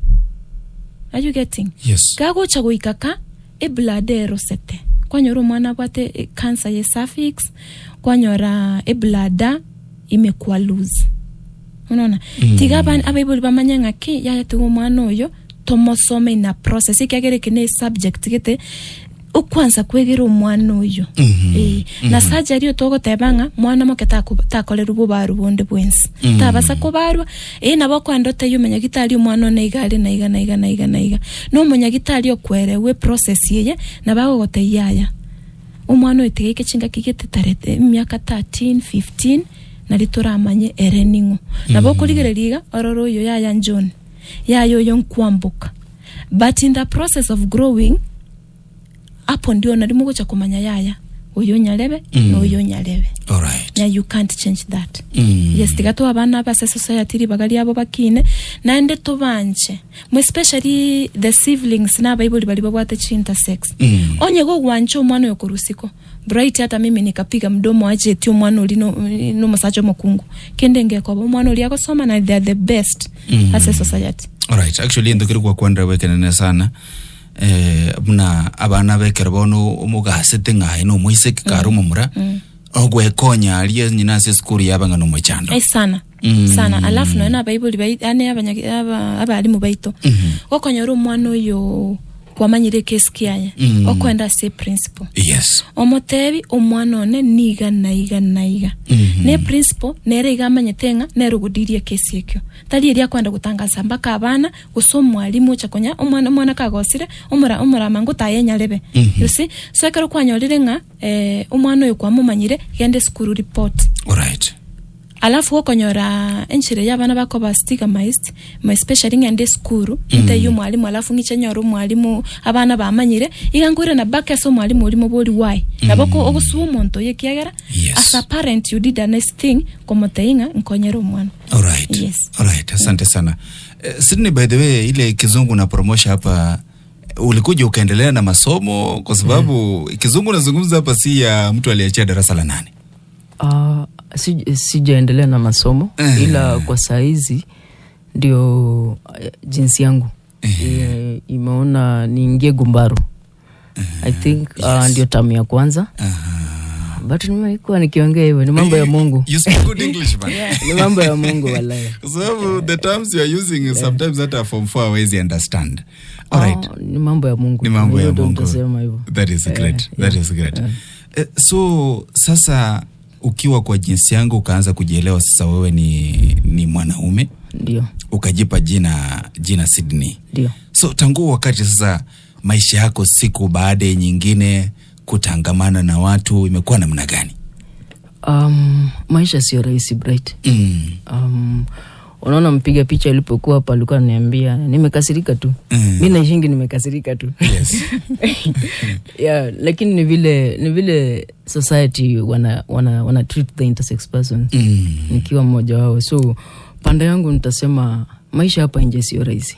Are you getting? Yes. Gagocha goika ka ebladder erosete. Kwanyora omwana abwate cancer ye cervix, kwanyora ebladder imekuwa loose. Unaona? Tiga abaibori bamanye ng'aki yaya tiga omwana oyo tomosome in a process ekiagera eke ne subject gete okwansa kwegera omwana oyo. Na surgery otogoteba ng'a mwana moke takorerwa bobaru bonde bwensi. Tabasa kobarwa, nabo okoenda otebie omonyagitari omwana one iga are na iga na iga na iga na iga. Na omonyagitari okwerewe process eye nabo agogotebia aya. Omwana oyo tiga eke chingaki gete tarete emiaka 13, 15 nari toramanye ere ning'o. Nabo okorigereria iga orore oyo yaya John, yaya oyo nkwamboka. But in the process of growing hapo ndio nari mugocha kumanya yaya oyo nyarebe na oyo nyarebe. Now you can't change that. Yes, tiga tu abana base society ribaga riabo bakine naende tobanje. Mo especially the siblings na abaibori bari babwate chi intersex. Onye gogwancha omwana oyo korusiko. Bright hata mimi nikapiga mdomo aje ti omwana ori no musacha omokungu. Kende ngekoba omwana ori agosoma na they are the best as a society. Actually ndokiri kwa kwandra wekenene sana. Buna abana bekero bono omogasete ng'aye no omoiseke kare omomura ogwekonya aria nyina ase esukuru yaba ng'a nomochando. Sana. Sana. Alafu noena abaibori ane abarimu baito. Gokonyora omwana oyo kwamanyire kesi kiaye. Okwenda ase principal. Omotebi omwana one niga na iga na iga. Ne principal nere iga amanyete ng'a nere ogodirie kesi ekio. Tari eria akwenda gotangaza mpaka abana gose omwalimu ocha konya omwana omwana kagosire omorama ngotaye nyarebe. You see? So ekero kwanyorire ng'a omwana oyo kwamomanyire gende school report. Alafu okonyora enchire y'abana bakoba stigmatized, especially ng'ende school, nteyo omwalimu alafu ng'iche nyore omwalimu abana bamanyire, iga nkoire na back ase omwalimu orimo bori why. Nabo ogosuo omonto oyo ekiagera, as a parent you did a nice thing komoteinga nkonyera omwana. Yes. Asante sana. Sydney, by the way, ile kizungu na promotion hapa ulikuja ukaendelea na masomo kwa sababu kizungu nazungumza hapa si ya mtu aliyeachia darasa la 8. Sijaendelea na masomo ila kwa saizi ndio jinsi yangu imeona niingie Gumbaru. I think ndio tamu ya kwanza. But nimekuwa nikiongea hivyo ni mambo ya Mungu. You speak good English, man. Ni mambo ya Mungu wallahi. Kwa sababu the terms you are using sometimes hata form 4 hawezi understand. All right. Ni mambo ya Mungu. Ni mambo ya Hiyo ndio Mungu. nitasema hivyo. That is great. That is great. So sasa ukiwa kwa jinsi yangu ukaanza kujielewa sasa wewe ni mwanaume. Ndio. Ukajipa jina Sydney. Ndio. So tangu wakati sasa maisha yako siku baada ya nyingine kutangamana na watu imekuwa namna gani? Maisha sio rahisi, Bright. Unaona mpiga picha alipokuwa hapa alikuwa ananiambia nimekasirika tu. Mimi naishingi nimekasirika tu. Yeah, lakini ni vile society wana treat the intersex persons. Nikiwa mmoja wao. So pande yangu nitasema maisha hapa nje sio rahisi.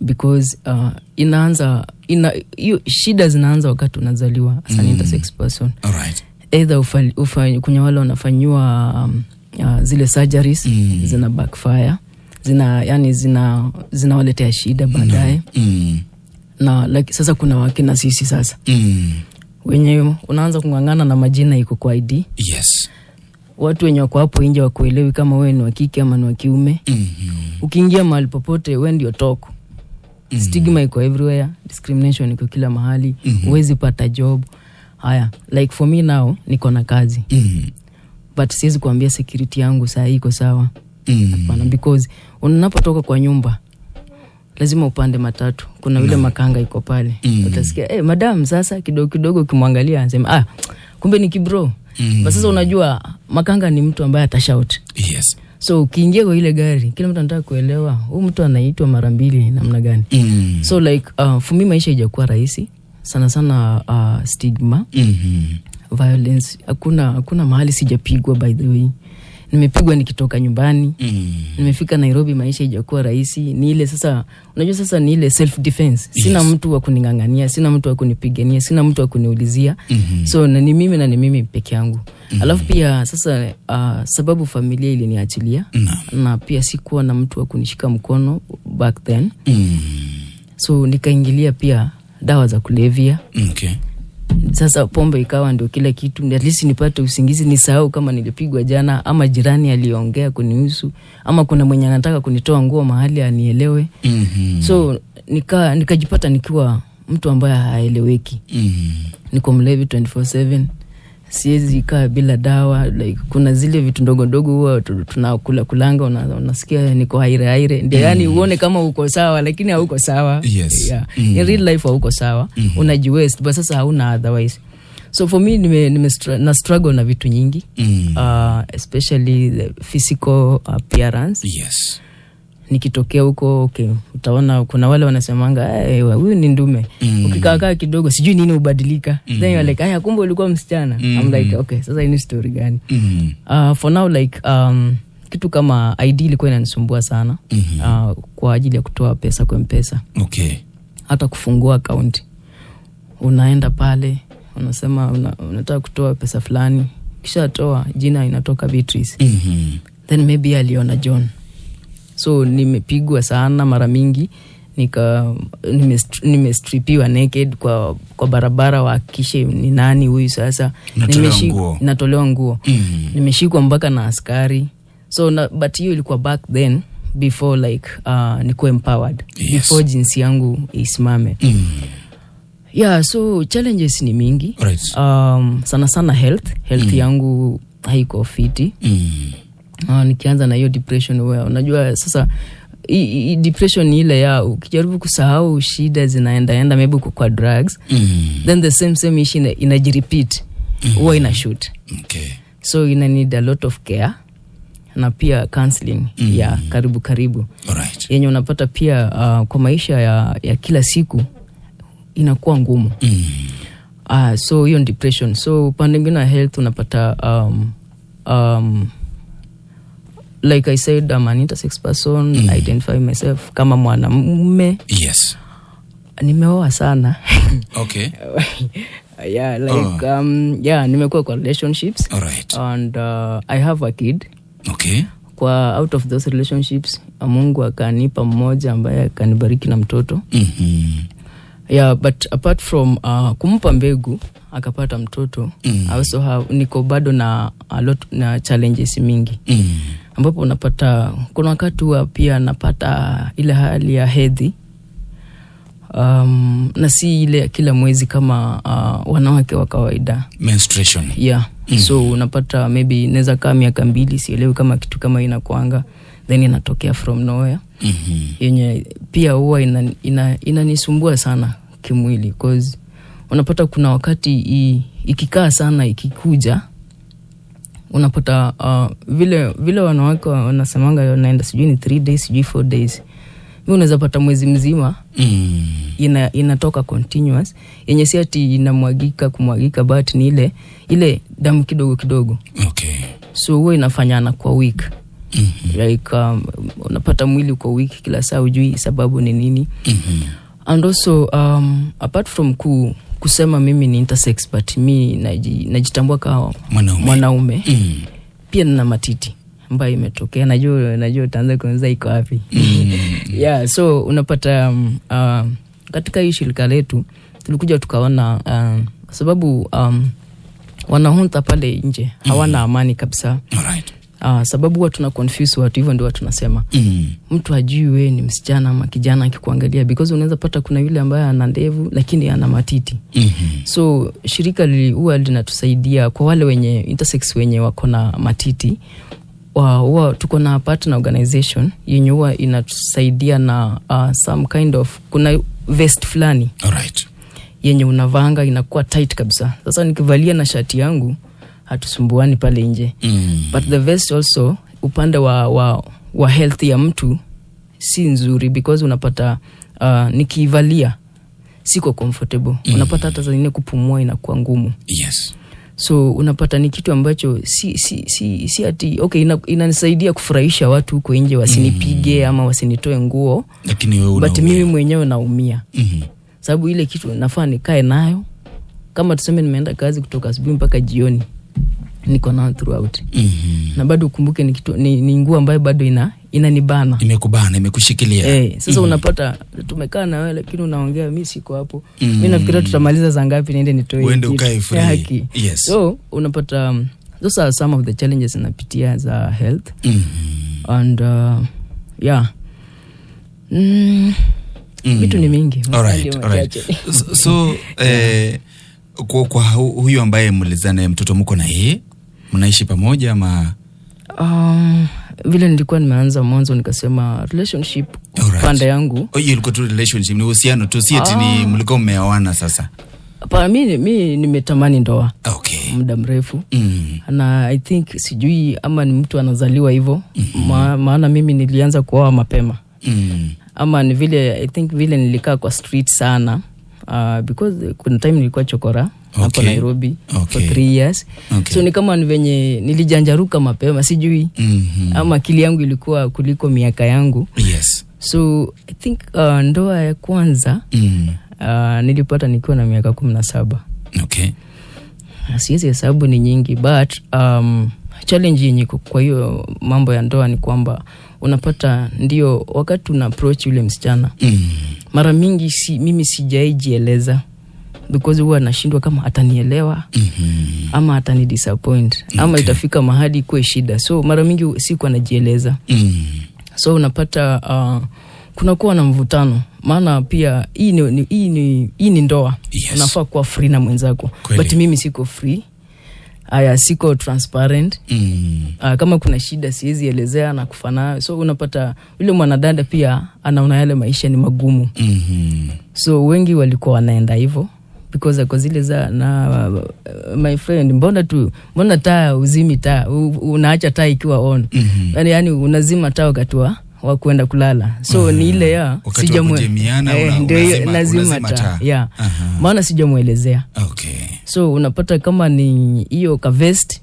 Because hiyo shida zinaanza wakati unazaliwa as an intersex person. Either kuna wale wanafanyiwa zile surgeries zina backfire, zina yani zinawaletea shida baadaye. Na like, sasa kuna wakina sisi sasa wenye unaanza kung'ang'ana na majina iko kwa ID. Watu wenye wako hapo nje wakuelewi kama wewe ni wa kike ama ni wa kiume. Ukiingia mahali popote, we ndio toko. Stigma iko everywhere, discrimination iko kila mahali. Huwezi pata job. Haya, like for me now niko na kazi, but siwezi kuambia security yangu saa hii iko sawa. Hapana, because unapotoka kwa nyumba lazima upande matatu, kuna yule makanga iko pale. Utasikia, "Hey, madam." Sasa kidogo kidogo ukimwangalia anasema, "Ah, kumbe ni kibro." Sasa unajua makanga ni mtu ambaye atashout. So ukiingia kwa ile gari, kila mtu anataka kuelewa huyu mtu anaitwa mara mbili namna gani. So like for me maisha ijakuwa rahisi sana sana, stigma, violence. Hakuna mahali sijapigwa. By the way, nimepigwa nikitoka nyumbani. Nimefika Nairobi, maisha ijakuwa rahisi. Ni ile sasa, unajua sasa ni ile self defense. Sina mtu wa kuning'ang'ania, sina mtu wa kunipigania, sina mtu wa kuniulizia. So na ni mimi na ni mimi peke yangu. Alafu pia sasa sababu familia iliniachilia na pia sikuwa na mtu wa kunishika mkono back then, so nikaingilia pia dawa za kulevya. Sasa pombe ikawa ndio kila kitu, at least nipate usingizi, nisahau kama nilipigwa jana ama jirani aliongea kunihusu ama kuna mwenye anataka kunitoa nguo mahali anielewe. So nikajipata nikiwa mtu ambaye haeleweki. Niko mlevi 24/7, siwezi kaa bila dawa. Like kuna zile vitu ndogo ndogo huwa tunakula kulanga, unasikia niko haire haire ndio, yani uone kama uko sawa, lakini hauko sawa. Yeah. In real life hauko sawa, unajiwaste, but sasa hauna otherwise. So for me nime na struggle na vitu nyingi, especially the physical appearance. Nikitokea huko, okay, utaona kuna wale wanasemanga, "Eh, huyu ni ndume." Ukikaakaa kidogo, sijui nini hubadilika, then you're like, "Aya, kumbe ulikuwa msichana." I'm like, "Okay, sasa hii ni story gani?" For now like kitu kama ID ilikuwa inanisumbua sana, kwa ajili ya kutoa pesa kwa Mpesa, hata kufungua akaunti. Unaenda pale unasema unataka kutoa pesa fulani, kishatoa jina inatoka Beatrice, then maybe aliona John. So nimepigwa sana mara mingi, nimestripiwa naked kwa barabara wahakikishe ni nani huyu sasa. Unatolewa nguo. Natolewa nguo. Nimeshikwa mpaka na askari. So but hiyo ilikuwa back then before like nikuwe empowered, before jinsi yangu isimame. Yeah, so challenges ni mingi. Sana sana health yangu haiko fiti. Nikianza na hiyo depression, wewe unajua sasa depression ni ile ya ukijaribu kusahau shida zinaendaenda, maybe uko kwa drugs, then the same same issue inajirepeat, huwa ina shoot. So ina need a lot of care na pia counseling ya karibu karibu, yenye unapata pia kwa maisha ya kila siku inakuwa ngumu. So hiyo ni depression. So upande mwingine wa health unapata like I said, I'm an intersex person. I identify myself kama mwanamume. Nimeoa sana. Yeah, like yeah, nimekuwa kwa relationships and I have a kid. Kwa out of those relationships, Mungu akanipa mmoja ambaye akanibariki na mtoto. Yeah, but apart from kumpa mbegu akapata mtoto, I also have, niko bado na a lot na challenges mingi, ambapo unapata kuna wakati huwa pia napata ile hali ya hedhi, na si ile ya kila mwezi kama wanawake wa kawaida. Menstruation. Yeah. So unapata maybe inaweza kaa miaka 2, sielewi kama kitu kama inakuanga, then inatokea from nowhere, yenye pia huwa inanisumbua sana kimwili, cause unapata kuna wakati ikikaa sana, ikikuja unapata vile vile wanawake wanasemanga wanaenda sijui ni 3 days, sijui 4 days, mi unaweza pata mwezi mzima. Inatoka continuous, yenye si ati inamwagika kumwagika, but ni ile ile damu kidogo kidogo. So huwa inafanyana kwa week. Like unapata mwili uko weak kila saa, ujui sababu ni nini. And also apart from kusema mimi ni intersex, but mi najitambua kama Mwanaume. mwanaume. Pia nina matiti. ambayo imetokea. Najua utaanza kuanza iko wapi. Yeah, so unapata katika hii shirika letu tulikuja tukaona sababu wanahunta pale nje hawana amani kabisa. Sababu huwa tuna confuse watu, hivyo ndio watu tunasema. Mtu hajui wewe ni msichana ama kijana akikuangalia, because unaweza pata kuna yule ambaye ana ndevu lakini ana matiti. So shirika huwa linatusaidia kwa wale wenye intersex wenye wako na matiti. Huwa tuko na partner organization yenye huwa inatusaidia na some kind of, kuna vest fulani yenye unavanga inakuwa tight kabisa. Sasa nikivalia na shati yangu hatusumbuani pale nje. But the vest also upande wa health ya mtu si nzuri, because unapata nikiivalia siko comfortable. Unapata hata saa zingine kupumua inakuwa ngumu. So unapata ni kitu ambacho si ati okay, inanisaidia kufurahisha watu huko nje wasinipige ama wasinitoe nguo, lakini wewe but mimi mwenyewe naumia. Sababu ile kitu nafaa nikae nayo, kama tuseme nimeenda kazi kutoka asubuhi mpaka jioni, niko nayo throughout. Na bado ukumbuke ni kitu ni nguo ambayo bado inanibana. Imekubana, imekushikilia. Sasa unapata tumekaa na wewe lakini unaongea, mimi siko hapo. Mimi nafikiria tutamaliza saa ngapi niende nitoe Uende ukae free. Haki. Yes. So unapata those are some of the challenges napitia za health. And yeah. Vitu ni mingi. All right. So kwa huyu ambaye mlizaa naye mtoto, mko na yeye, mnaishi pamoja ama? Vile nilikuwa nimeanza mwanzo nikasema relationship pande yangu. Oh, hiyo ilikuwa tu relationship, ni uhusiano tu, si ati ni mlikuwa mmeoana sasa. Hapana, mi nimetamani ndoa muda mrefu. Na I think sijui ama ni mtu anazaliwa hivyo. Maana mimi nilianza kuoa mapema. Ama ni vile I think vile nilikaa kwa street sana. Because kuna time nilikuwa chokora hapo Nairobi for 3 years. So ni kama ni venye nilijanjaruka mapema, sijui. Ama akili yangu ilikuwa kuliko miaka yangu. So I think ndoa ya kwanza nilipata nikiwa na miaka 17. Siwezi hesabu, ni nyingi, but challenge yenye iko kwa hiyo mambo ya ndoa ni kwamba unapata ndio wakati una approach yule msichana, mara mingi mimi sijaijieleza because huwa nashindwa kama atanielewa ama atani disappoint ama itafika mahali ikuwe shida. So mara mingi sikuwa najieleza. So unapata kunakuwa na mvutano, maana pia hii ni ndoa. Unafaa kuwa free na mwenzako. But mimi siko free, aya, siko transparent. Kama kuna shida siwezi elezea na kufa nayo. So unapata yule mwanadada pia anaona yale maisha ni magumu. So wengi walikuwa wanaenda hivyo because kwa zile za na my friend, mbona taa uzimi taa, unaacha taa ikiwa on? Yani unazima taa wakati wa kwenda kulala. So ni ile ya Wakati wa kujamiana, ndio hiyo, lazima unazima taa. Taa. Yeah. Maana sijamwelezea. So unapata kama ni hiyo ka vest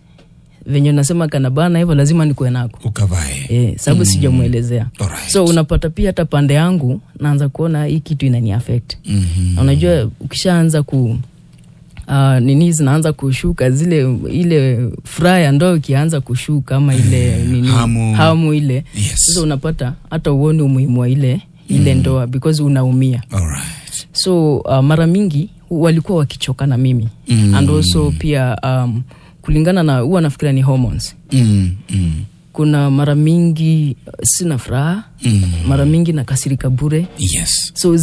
venye unasema kanabana hivyo, lazima nikuwe nako. Ukavae. Sababu sijamwelezea. So unapata pia hata pande yangu naanza kuona hii kitu inani affect. Na unajua ukishaanza ku nini zinaanza kushuka, zile ile furaha ya ndoa ikianza kushuka ama ile nini, Hamu. hamu ile. Sasa unapata hata uone umuhimu wa ile ndoa because unaumia. So mara mingi walikuwa wakichoka na mimi. And also pia kulingana na huwa nafikiria ni hormones. Kuna mara mingi sina furaha, mara mingi nakasirika bure. So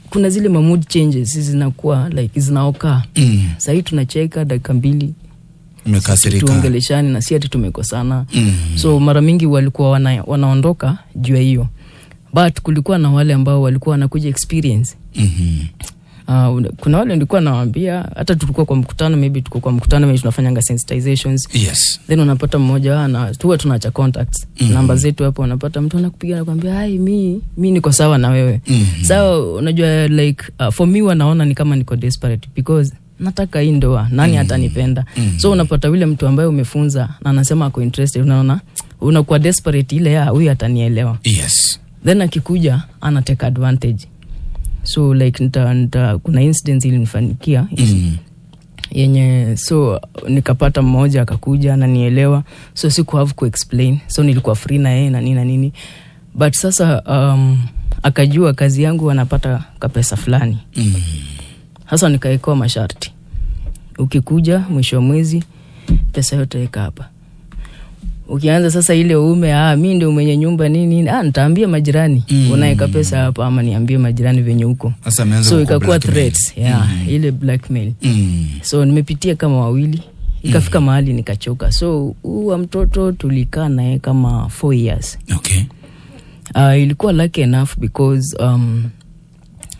kuna zile ma mood changes zinakuwa like zinaokaa. Sahii tunacheka, dakika mbili Umekasirika. tuongeleshani na si ati tumekosana. So mara mingi walikuwa wanaondoka juu ya hiyo, but kulikuwa na wale ambao walikuwa wanakuja experience. Kuna wale nilikuwa nawaambia, hata tulikuwa kwa mkutano, maybe tuko kwa mkutano, maybe tunafanyanga sensitizations. Then unapata mmoja wao na tuwa tunaacha contacts, namba zetu hapo, unapata mtu anakupiga anakuambia, "Ai, mi niko sawa na wewe." Sawa, unajua like for me wanaona ni kama niko desperate because nataka hii ndoa, nani atanipenda? So unapata yule mtu ambaye umefunza na anasema ako interested, unaona unakuwa desperate ile ya huyu atanielewa. Then akikuja ana take advantage. So like nita, kuna incidents ilinifanikia. Yenye so nikapata mmoja akakuja ananielewa, so siku have ku explain, so nilikuwa free na yeye na nini na nini. But sasa akajua kazi yangu anapata kapesa fulani. Sasa nikaekewa masharti, ukikuja mwisho wa mwezi pesa yote weka hapa. Ukianza sasa ile ume, mi ndio mwenye nyumba, nini, nitaambia majirani. Unaweka pesa hapa ama niambie majirani venye huko. Sasa ameanza So ikakuwa blackmail. threats, yeah, ile blackmail. So nimepitia kama wawili, ikafika mahali nikachoka. So huu wa mtoto tulikaa naye kama 4 years. Ilikuwa lucky enough because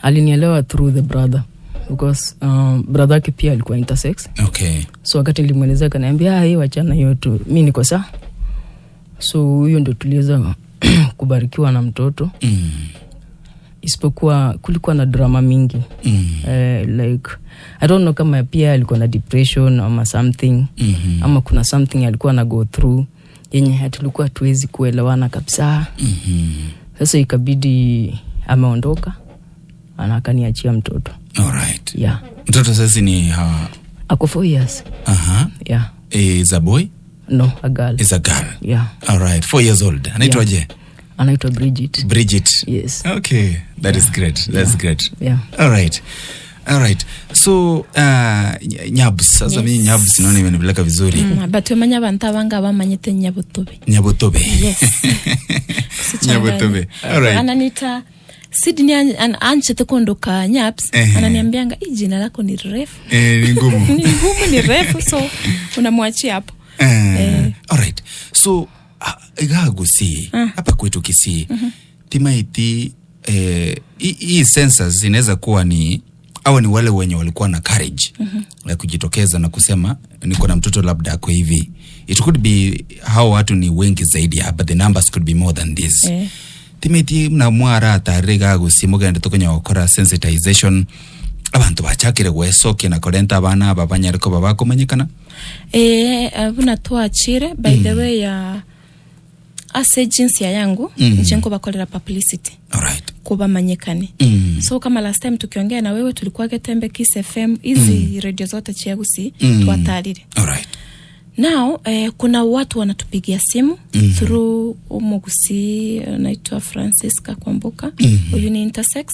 alinielewa through the brother, because brother yake pia alikuwa intersex. So wakati nilimwelezea akaniambia, "Ah, hii wachana hiyo tu, mi niko saa." So huyo ndo tuliweza kubarikiwa na mtoto. Isipokuwa kulikuwa na drama mingi. Like I don't know kama pia alikuwa na depression ama something, ama kuna something alikuwa na go through yenye hatulikuwa hatuwezi kuelewana kabisa. Sasa ikabidi ameondoka na akaniachia mtoto. Alright. Yeah. Mtoto sasa ni Ako 4 years. Yeah. Is a boy? No, a girl. Is a girl. Yeah. Alright, 4 years old. Anaitwaje? Anaitwa Bridget. Bridget. Yes. Okay, that is great. That's great. Yeah. All right. So Nyabs, sasa Yes. mimi Nyabs naona imenipeleka vizuri. But wemanya abantu abanga bamanyite Nyabutobe. Nyabutobe. Yes. Nyabutobe. All right. Ananita Sydney anchete kuondoka Nyaps. Ananiambianga, "Hii jina lako ni refu." Eh, ni ngumu. Ni ngumu, ni refu, so unamwachia hapo. All right. So igagusi hapa kwetu Kisii, timaiti hii census inaweza kuwa ni au ni wale wenye walikuwa na courage ya kujitokeza na kusema niko na mtoto labda ako hivi. It could be hao watu ni wengi zaidi hapa, the numbers could be more than this. Timeti mna mwara atari gagusi mugende tukunya gukora sensitization, abantu bachakire gwecokia na korenta abana aba banyariko babakumanyikana. Buna twachire, by the way, ya ase jinsia yangu, nje nkubakorera publicity kubamanyikane. So kama last time tukiongea na wewe tulikuwa Getembe, Kiss FM, hizi radio zote chiagusi twatarire. Now kuna watu wanatupigia simu through umugusi anaitwa Francisca Kwamboka, huyu ni intersex.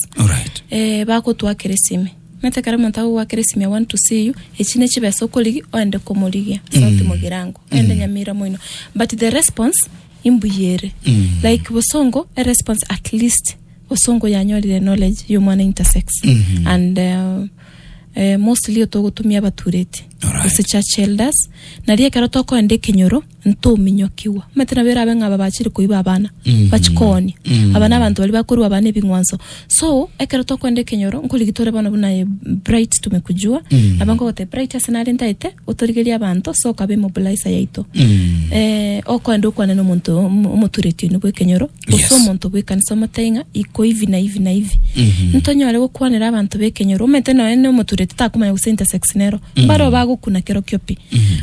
Bakutwakira esime metekere omonto agogwakera esime, "I want to see you," eki nechibesa okorigi oende komorigia sauti mugirango oende Nyamira moino, but the response imbuyere. Like Bosongo, a response, at least Bosongo yanyorire knowledge y'omwana intersex. And mostly togotumia abatureti gose church elders, naria ekero tokoenda ekenyoro ntominyokiwa mate nabo erabe ng'aba bachire koiba abana bachikonia. Aba na abanto bari bakorwa abana ebing'wanso. So ekero tokoenda ekenyoro nkorigi tore bono buna ye Bright tumekujua. Aba nkogote Bright ase nare ntaete otorigeria abanto, so okabe mobilizer yaito. Okoenda okwane na omonto omotureti one bwa ekenyoro gose omonto bwa ekanisa omotebia ng'a iko hivi na hivi na hivi. Ntonyore gokwanera abanto ba ekenyoro omanyete noe na omotureti takomanya gose intersex nero mbaro bagokuna kero kio pi.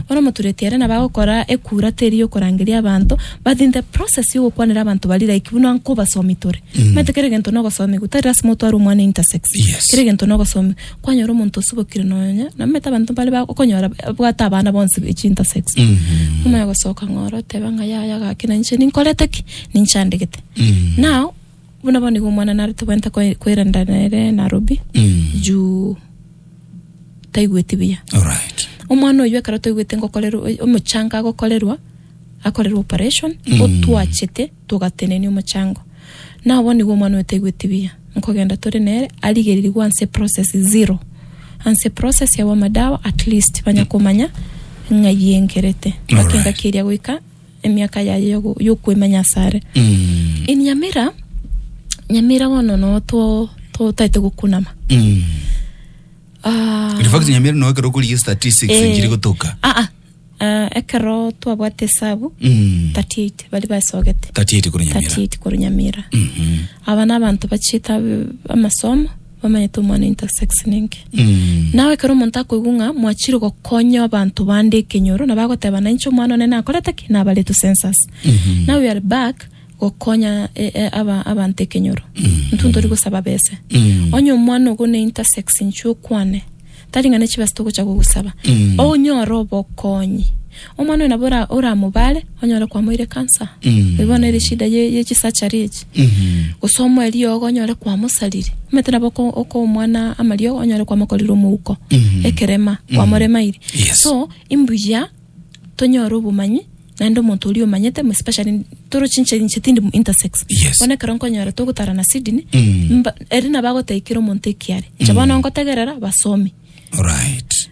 Bono omotureti ere nabagokora ekura teri yokorangeria abanto, but in the process yogokwanera abanto bari like buna nkobasomi tore. Omanyete kere egento nogosomi tari lasima otware omwana intersex. Kere egento nogosomi kwanyora omonto osubokire nonya namanyete abanto mbare okonyora abwate abana bonsi echi intersex. Omanya gosoka ng'oro oteba ng'a yaya gaki na inche ninkorete ki ninchandegete. Now buna bono nigo omwana nare tobwente kwerenda nere Nairobi juu taigweti buya. Omwana oyo ekero toigwete ngokorerwa omochanga agokorerwa akorerwa operation. Otwachete tugatenenia omochango nabo nigo omwana oyo taigweti buya nkogenda tore nere arigeririgwa anse process zero anse process ya madawa, at least banyakumanya ng'a yengerete. Bakenga kiria goika emiaka yaye yokwemanya asare. In Nyamira, Nyamira bono no to totaete gukunama. In fact, Nyamira no ekero kuri statistics njiri gutuka. Ah ah. Ekero twabwate esabu 38 bari basogete. 38 kuri Nyamira. 38 kuri Nyamira. Aba n'abantu bachita amasomo bamanyete omwana intersex ninki. Nawe ekero omonto akoigwa ng'a mwachire gokonya abanto bande ekenyoro na bagoteba na inche omwana one nakorete ki nabaretu census. Now we are back gokonya aba abantu ekenyoro. Ntuntu tori gosaba bese. Onye omwana ogo ne intersex inche okwane. Tari ng'ane chibesa togocha gogosaba. Onyore obokonyi. Omwana oyo nabo oramobare, onyore kwamoire cancer. Ibo nere shida ye chisachari echi. Gose omoe riogo onyore kwamosarire. Omanyete nabo oko omwana amariogo onyore kwamokorire omouko. Ekerema, kwamoremaire. Yes. So, imbuya tonyore obomanyi, naende omonto oria omanyete, especially toro chinche inche tindi intersex. Yes. Bono ekero nkonyora togotara na Sydney, eri nabo agoteikera omonto ekiare. Inche bono nkotegerera basomi. Alright.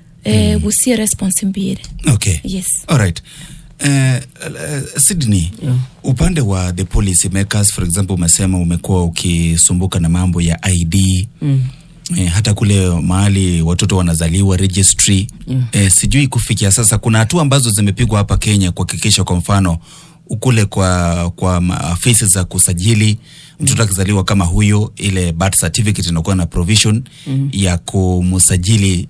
Gusie response mbire. Okay. Yes. Alright. Sydney, upande wa the policy makers, for example, umesema umekuwa ukisumbuka na mambo ya ID. Hata kule mahali watoto wanazaliwa registry. Sijui kufikia sasa kuna hatua ambazo zimepigwa hapa Kenya kuhakikisha kwa mfano kule kwa afisi za kusajili mtoto akizaliwa kama huyo, ile birth certificate inakuwa na provision ya kumsajili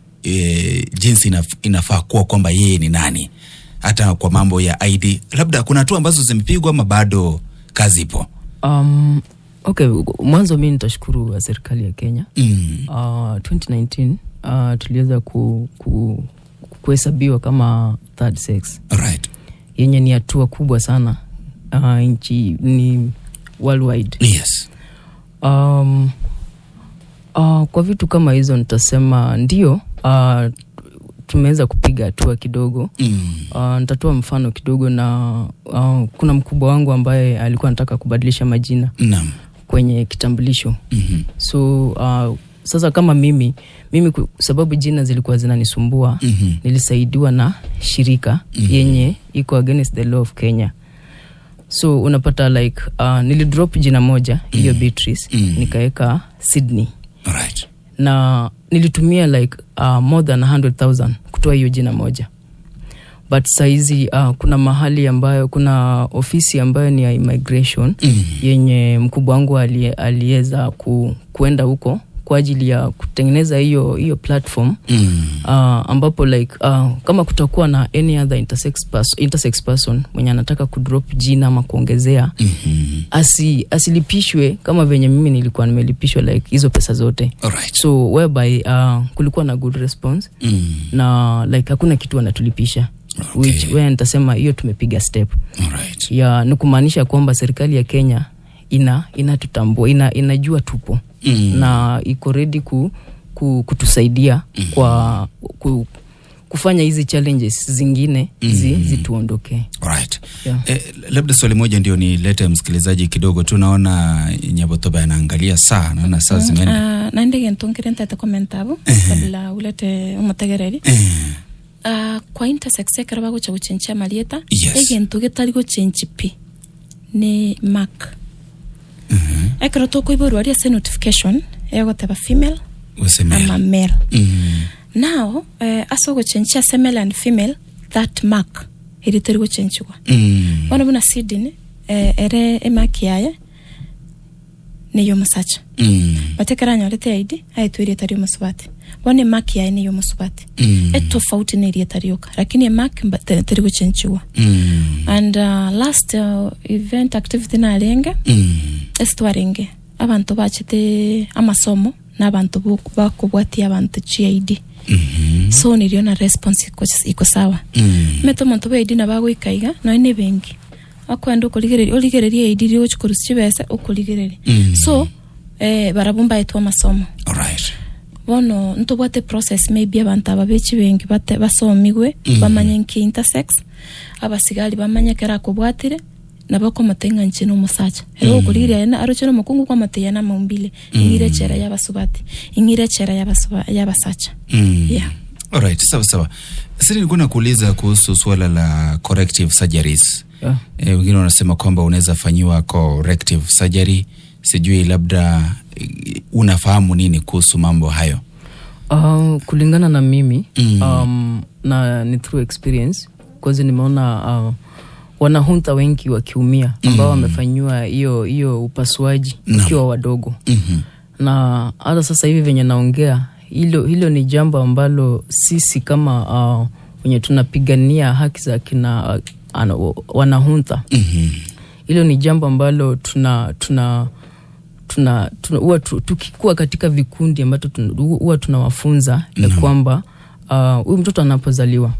jinsi inafaa kuwa kwamba yeye ni nani. Hata kwa mambo ya ID, labda kuna hatua ambazo zimepigwa ama bado kazi ipo? Okay, mwanzo mi nitashukuru wa serikali ya Kenya. 2019 tuliweza kuhesabiwa kama third sex. Yenye ni hatua kubwa sana, nchi ni worldwide. Kwa vitu kama hizo nitasema ndio, tumeweza kupiga hatua kidogo. Nitatoa mfano kidogo na kuna mkubwa wangu ambaye alikuwa anataka kubadilisha majina kwenye kitambulisho. So sasa kama mimi sababu jina zilikuwa zinanisumbua, nilisaidiwa na shirika yenye iko against the law of Kenya. So unapata like nilidrop jina moja hiyo, Beatrice, nikaeka Sydney. Na nilitumia like more than 100,000 kutoa hiyo jina moja, but saizi kuna mahali ambayo kuna ofisi ambayo ni ya immigration yenye mkubwa wangu aliweza kuenda huko kwa ajili ya kutengeneza hiyo platform, ambapo like kama kutakuwa na any other intersex person mwenye anataka kudrop jina ama kuongezea, asilipishwe kama venye mimi nilikuwa nimelipishwa like hizo pesa zote. So whereby kulikuwa na good response na like hakuna kitu wanatulipisha, which where nitasema hiyo tumepiga step. Ya ni kumaanisha kwamba serikali ya Kenya inatutambua, inajua tupo na iko ready kutusaidia kwa kufanya hizi challenges zingine zituondokee. Yeah. Labda swali moja ndio nilete msikilizaji kidogo tu, naona Nyabotoba anaangalia saa, naona saa zimeenda. Naende gento nkere ntete comment abo kabla ulete umutegereri. Kwa intersex ekero bagocha gochenchia marieta, egento getari gochenchi pi ni mark. Ekero tokoiborwa aria ase notification egoteba female Gose male. Ama male. Now ase ogochenchia ase male and female, that mark eri teri gochenchigwa. Bono buna Sydney, ere emark yaye niyo omosacha, but ekero anyorete ID aetwe erieta ria omosubati. Bono emark yaye niyo omosubati, etofauti na erieta rioka, lakini emark teri gochenchigwa. And last event activity narenge, ase twarenge abantu bachete amasomo na abantu bakobwatia abantu chi ID. So niliona response iko sawa. Mete omonto bwa ID nabagoika iga noe ne benki akwenda okorigereria origereria ID riria ogochi korusia chibesa okorigereria. So barabwo mbaetwe amasomo. Bono ntobwate process, maybe abantu aba bechibenki bate basomigwe, bamanye nki intersex, abasigari bamanye kera akobwatire nabo komote ng'a inche na omosacha ere okorigereria ena aroche na omokungu kwamoteia na amaumbile, ing'ire echera y'abasubati, ing'ire echera y'abasacha. Yeah. Alright, sawa sawa. Sasa nilikuwa nakuuliza kuhusu suala la corrective surgeries. Wengine wanasema kwamba unaweza fanyiwa corrective surgery. Sijui labda unafahamu nini kuhusu mambo hayo? Kulingana na mimi, na ni through experience, kwanza nimeona wanahuntha wengi wakiumia ambao wamefanyiwa hiyo upasuaji wakiwa wadogo. Na hata sasa hivi venye naongea, hilo ni jambo ambalo sisi kama wenye tunapigania haki za kina wanahuntha, hilo ni jambo ambalo tuna tuna tuna, tuna huwa tukikuwa katika vikundi ambacho huwa tunawafunza ya kwamba huyu mtoto anapozaliwa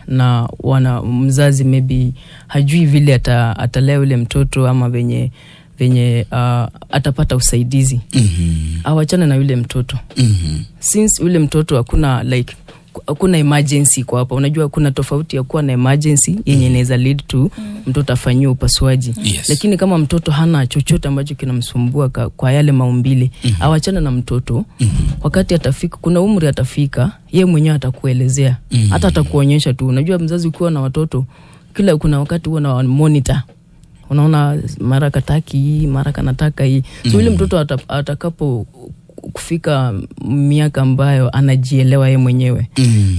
na wana mzazi maybe hajui vile atalea yule mtoto ama venye atapata usaidizi, awachane na yule mtoto, since yule mtoto hakuna, like, hakuna emergency kwa hapa. Unajua kuna tofauti ya kuwa na emergency yenye inaweza lead to mtoto afanyiwe upasuaji, lakini kama mtoto hana chochote ambacho kinamsumbua kwa yale maumbile, awachane na mtoto. Wakati atafika, kuna umri atafika, ye mwenyewe atakuelezea, hata atakuonyesha tu. Unajua mzazi ukiwa na watoto, kila kuna wakati huwa na monitor, unaona mara kataki hii, mara kanataka hii. So yule mtoto atakapo kufika miaka ambayo anajielewa ye mwenyewe,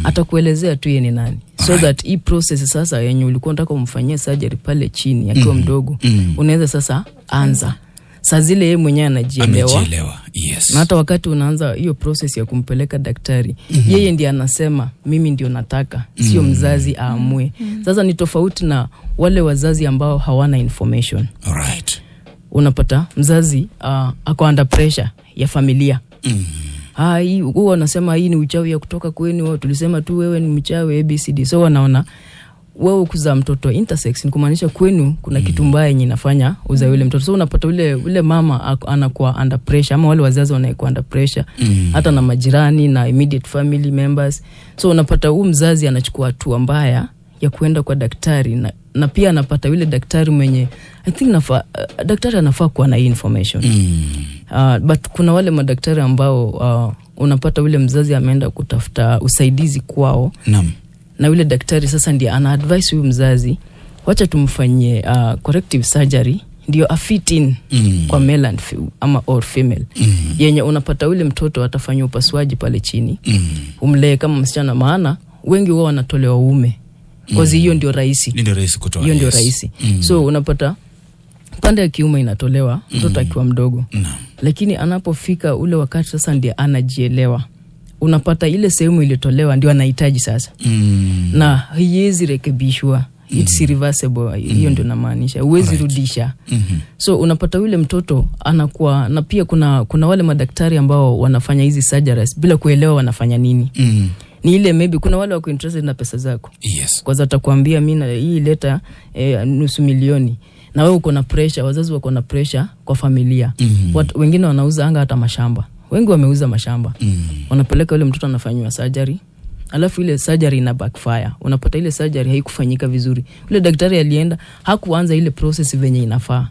atakuelezea tu ye ni nani, so that hii process sasa yenye ulikuwa unataka umfanyie surgery pale chini akiwa mdogo, unaweza sasa anza saa zile ye mwenyewe anajielewa. Amejielewa, yes. Na hata wakati unaanza hiyo process ya kumpeleka daktari, yeye ndiye anasema, "Mimi ndio nataka," sio mzazi aamue. Sasa ni tofauti na wale wazazi ambao hawana information. Unapata mzazi ako under pressure ya familia. Ah, hii huwa wanasema hii ni uchawi ya kutoka kwenu, wao tulisema tu wewe ni mchawi ABCD. So wanaona wewe kuzaa mtoto intersex ni kumaanisha kwenu kuna kitu mbaya yenye inafanya uzae yule mtoto. So unapata ule mama anakuwa under pressure, ama wale wazazi wanakuwa under pressure, hata na majirani na immediate family members. So unapata huu mzazi anachukua hatua mbaya ya kuenda kwa daktari, na pia anapata yule daktari mwenye, I think daktari anafaa kuwa na hii information. But kuna wale madaktari ambao unapata yule mzazi ameenda kutafuta usaidizi kwao, na yule daktari sasa ndiye ana advise huyu mzazi, wacha tumfanyie corrective surgery ndio afit in kwa male ama or female, yenye unapata yule mtoto atafanywa upasuaji pale chini, umlee kama msichana, maana wengi huwa wanatolewa uume cause hiyo ndio rahisi. Ndio rahisi kutoa. Hiyo ndio rahisi. So unapata pande ya kiume inatolewa mtoto akiwa mdogo, lakini anapofika ule wakati sasa ndiye anajielewa, unapata ile sehemu iliyotolewa ndio anahitaji sasa, na haiwezi rekebishwa, it's irreversible. Hiyo ndio namaanisha, huwezi rudisha. So unapata yule mtoto anakuwa na, pia kuna wale madaktari ambao wanafanya hizi surgeries bila kuelewa wanafanya nini. Ni ile maybe kuna wale wako interested na pesa zako. Kwanza atakwambia, mi na hii, leta 500,000, na wewe uko na pressure, wazazi wako na pressure kwa familia. Wengine wanauza anga hata mashamba, wengi wameuza mashamba. Wanapeleka yule mtoto, anafanyiwa surgery, alafu ile surgery ina backfire. Unapata ile surgery haikufanyika vizuri, yule daktari alienda hakuanza ile process venye inafaa,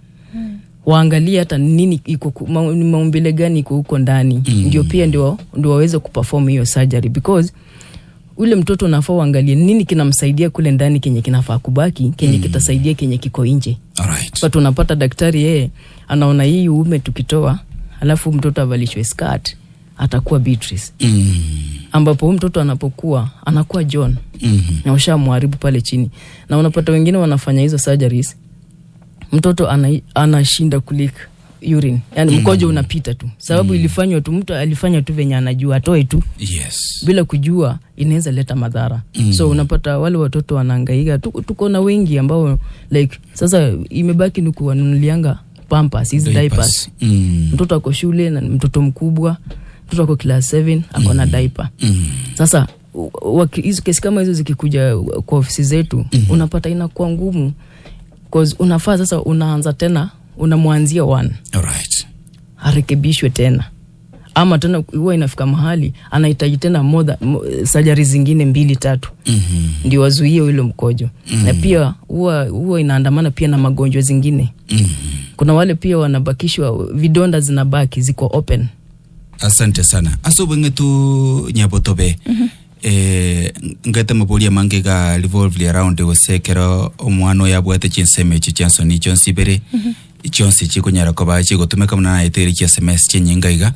waangalie hata nini iko ni maumbile gani iko huko ndani, ndio pia ndio waweze kuperform hiyo surgery, because ule mtoto unafaa uangalie nini kinamsaidia kule ndani, kenye kinafaa kubaki, kenye kitasaidia kenye kiko nje. But unapata daktari yeye anaona hii uume tukitoa, alafu mtoto avalishwe skirt, atakuwa Beatrice, ambapo huyu mtoto anapokuwa anakuwa John, na ushamwharibu pale chini. Na unapata wengine wanafanya hizo surgeries, mtoto anashinda kuleak urine, yani mkojo unapita tu, sababu ilifanywa tu, mtu alifanya tu venye anajua, atoe tu bila kujua inaweza leta madhara. So unapata wale watoto wanaangaika. Tuko na wengi ambao, like, sasa imebaki ni kuwanunulianga Pampers, hizi diapers. Mtoto ako shule na mtoto mkubwa, mtoto ako class 7, ako na diaper. Sasa hizo kesi kama hizo zikikuja kwa ofisi zetu, unapata inakuwa ngumu, cause unafaa sasa unaanza tena, unamwanzia one, arekebishwe tena, ama tena huwa inafika mahali anahitaji tena surgery zingine mbili tatu, ndio wazuie ule mkojo. Na pia huwa inaandamana pia na magonjwa zingine. Kuna wale pia wanabakishwa vidonda, zinabaki ziko open. Asante sana ase obweng'etu nyabotobe. Ngete maboria mange ga revolve around gosekero omwana oyo abwate chinsemo echi chiansoni chionsi ibere, chionsi chikonyara koba chigotumeka muna naetere chi SMS chinyinga iga.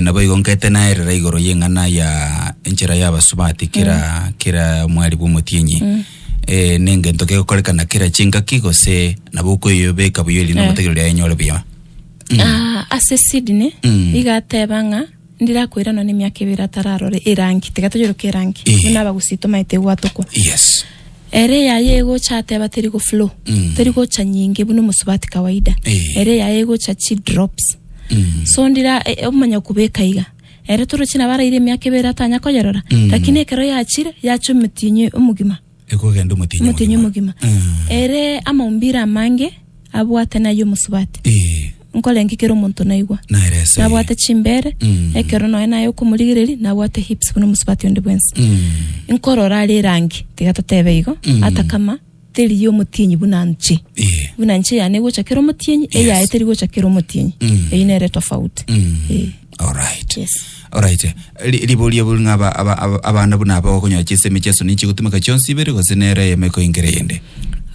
Nabo igo ngete naerera igoro yeng'ana ya enchera ya basubati kera mwari bwa omotienyi, nengento kegokorekana kera chingaki gose nabo okoyobeka buya eri nomotegereri ayenyore buya. Ah, ase Sydney igateba ng'a ndirakwirana ni miaka ibiri atararore erangi, tiga tujoroke erangi. Buna abagusii tomaete gwatokwa. Ere yaye egocha ateba teri go flow, teri gocha nyinge buno musubati kawaida. Ere yaye egocha chi drops. So ndira omanya kubeka iga ere torochi nabaraire emiaka ebere atanya koyerora. Lakini ekero yachire yacha omotinyi omogima. Ekogenda omotinyi omotinyi omogima. Ere amaumbire amange abwate nayo omusubati. Nkorengi kero omonto naigwa Naeresa. Nabwate chimbere, ekero noe naye okomorigereri nabwate hips buno omusubati onde bwensi. Nkorora are erangi tiga totebe igo, ata kama teri yomotinyi buna nche. Buna nche yane gocha kero omotinyi, eyaye teri gocha kero omotinyi. Eyi nere tofauti. Alright. Yes. Alright. Liboria buli ng'aba abana buna aba bakonyoa chisemi chiaso ninchi gotumeka chionsi ibere gose nere eyemo ekoingera eyende.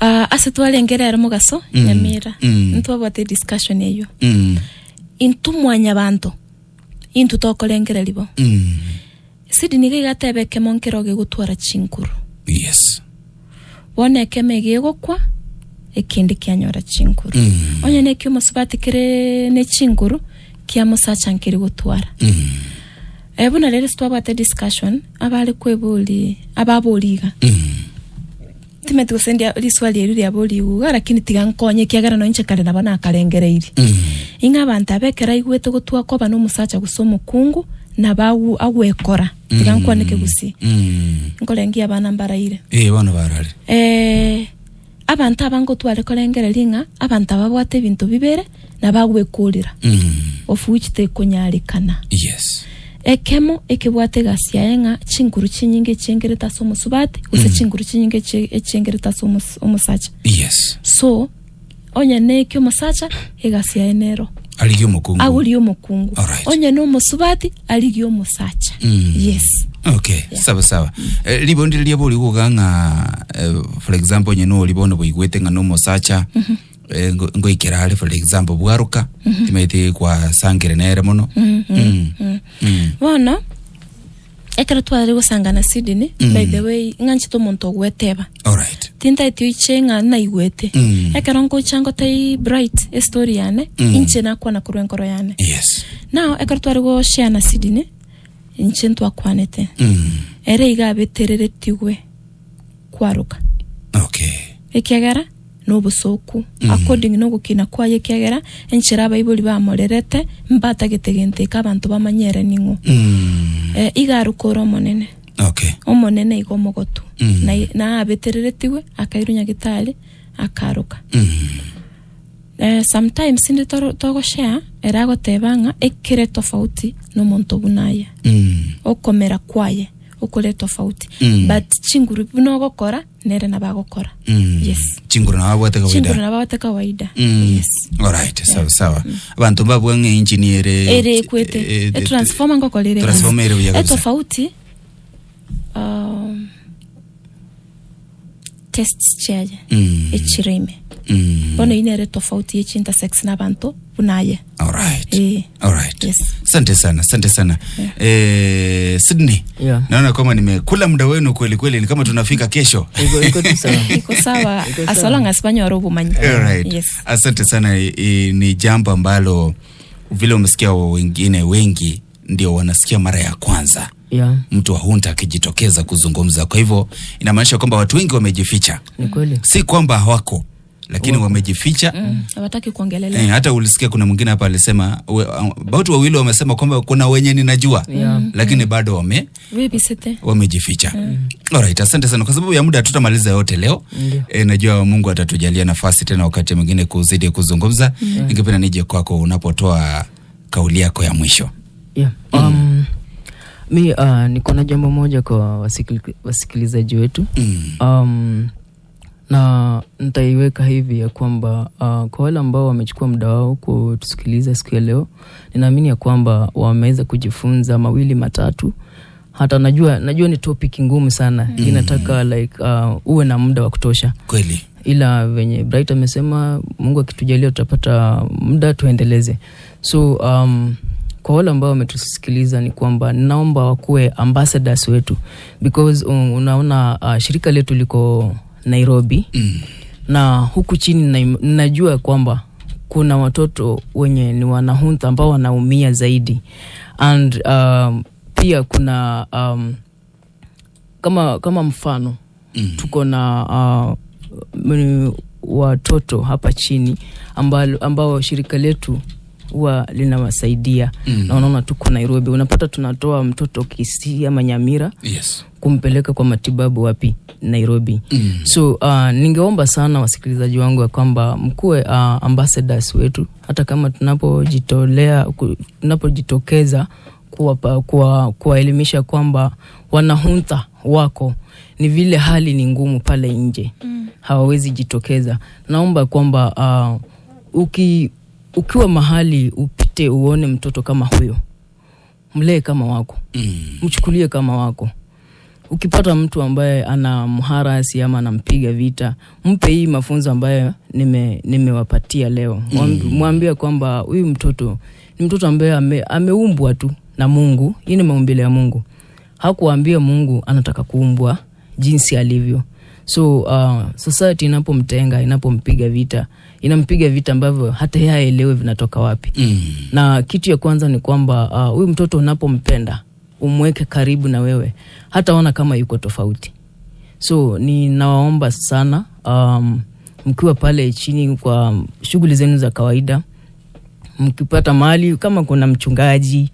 Ase twarengere ere mogaso, Nyamira. Ntwabwate discussion eyo. Intu mwanyabanto intu tokorengera ribo. Sidi niga igatebe ekemo nkero gegotwara chinkuru. Yes. Bono ekemo egegokwa ekindi kianyora chinkuru. Onye neki omusubati kere ne chinkuru kiamusacha nkeri gotwara. Buna rero twabwate discussion abari kwebuli ababoliga. Timeti gosendia riswali eri riaboliuga lakini tiga nkonye kiagera no inche kare nabo nakarengereiri. Inga abantu abekera igwete gotwa koba nomusacha gose omokungu nabawu agwekora. Tiga nkwaneke gusi. Nkorengia abana mbaraire. Bono barare. Abantu abango tware korengera ringa abantu ababwate ebintu bibere nabagwekurira. Of which te kunyarikana. Yes. Ekemo ekebwate gasi yaenga chinkuru chinyinge chengereta so musubati gose chinkuru chinyinge chengereta so omusacha. Yes. So onye neki omusacha egasi yaenero aligi omukungu. Aguri omukungu. Alright. Onye no musubati aligi omusacha. Yes. Okay, Yeah. sawa sawa. Libondi liaboli kuganga for example onye no libono boigwete nga no musacha. Ngoikera for example bwaruka. Timaite kwa sangire nere mono. Bono ekero tware gosangana Sydney, by the way ng'anchete omonto ogweteba. Alright. Tintaeti oiche ng'a naigwete. Ekero nkocha ngotei Bright estory yane, inche nakwana korwa enkoro yane. Yes. Now ekero tware goshare na Sydney, inche ntwakwanete. Ere iga abetereretigwe kwaruka. Okay. Ekiagera nobusoku. According nogokina kwaye ekiagera enchera abaibori bamorerete mbatagete genteka abantu bamanyere ning'o. Iga arukora omonene. Okay. Omonene igo omogotu. Na abetereretigwe akairwa nyagitari akaruka. Sometimes indi togoshare eragoteba ng'a ekere tofauti nomonto bunaye. Okomera kwaye okore tofauti. But chinguru bunogokora nere nabagokora. Yes. Chinguru nababwate kawaida. Chinguru nababwate kawaida. Yes. Alright, sawa sawa. Abantu babwa engineer ere kwete. Transformer ngokorere. Transformer ere buya kabisa. Tofauti tests chaje. Echirime. Bono inere tofauti yechintersex n'abantu bunaye. Alright. Alright. Yes. Asante sana, asante sana. Yeah. Sydney. Yeah. Naona kama nimekula muda wenu kweli kweli, ni kama tunafika kesho. Iko tu sawa. Iko sawa. As long as banyoro obumanyi. Alright. Yes. Asante sana. Ni jambo ambalo vile umesikia wengine wengi ndio wanasikia mara ya kwanza. Yeah. Mtu wa hunta akijitokeza kuzungumza. Kwa hivyo inamaanisha kwamba watu wengi wamejificha. Ni kweli. Si kwamba hawako, lakini wamejificha. Hawataki kuongelelea. Hata ulisikia kuna mwingine hapa alisema watu wawili wamesema kwamba kuna wenye ninajua. Lakini bado wamejificha. Alright, asante sana. Kwa sababu ya muda tutamaliza yote leo. Najua Mungu atatujalia nafasi tena wakati mwingine kuzidi kuzungumza. Ningependa nije kwako unapotoa kauli yako ya mwisho. Yeah. Mi niko na jambo moja kwa wasikilizaji wetu. Na nitaiweka hivi ya kwamba kwa wale ambao wamechukua muda wao kutusikiliza siku ya leo, ninaamini ya kwamba wameweza kujifunza mawili matatu. Hata najua ni topic ngumu sana. Inataka like uwe na muda wa kutosha. Kweli. Ila venye Bright amesema, Mungu akitujalia tutapata muda tuendeleze. So kwa wale ambao wametusikiliza ni kwamba naomba wakuwe ambassadors wetu, because unaona shirika letu liko Nairobi. Na huku chini najua kwamba kuna watoto wenye ni wanahunta ambao wanaumia zaidi. And pia kuna kama mfano Tuko na watoto hapa chini ambao shirika letu huwa linawasaidia. Na unaona tuko Nairobi, unapata tunatoa mtoto Kisii ama Nyamira kumpeleka kwa matibabu wapi? Nairobi. So ningeomba sana wasikilizaji wangu ya kwamba mkuwe ambassadors wetu, hata kama tunapojitokeza kuwaelimisha kwamba wanahuntha wako, ni vile hali ni ngumu pale nje, hawawezi jitokeza. Naomba kwamba ukiwa mahali upite uone mtoto kama huyo, mlee kama wako, mchukulie kama wako. Ukipata mtu ambaye ana mharasi ama anampiga vita, mpe hii mafunzo ambayo nimewapatia leo. Mwambie kwamba huyu mtoto ni mtoto ambaye ameumbwa tu na Mungu. Hii ni maumbile ya Mungu. Hakuambia Mungu anataka kuumbwa jinsi alivyo. So society inapomtenga, inapompiga vita, inampiga vita ambavyo hata yeye haelewi vinatoka wapi. Na kitu ya kwanza ni kwamba huyu mtoto unapompenda, umweke karibu na wewe, hataona kama yuko tofauti. So ninawaomba sana, mkiwa pale chini kwa shughuli zenu za kawaida, mkipata mahali kama kuna mchungaji,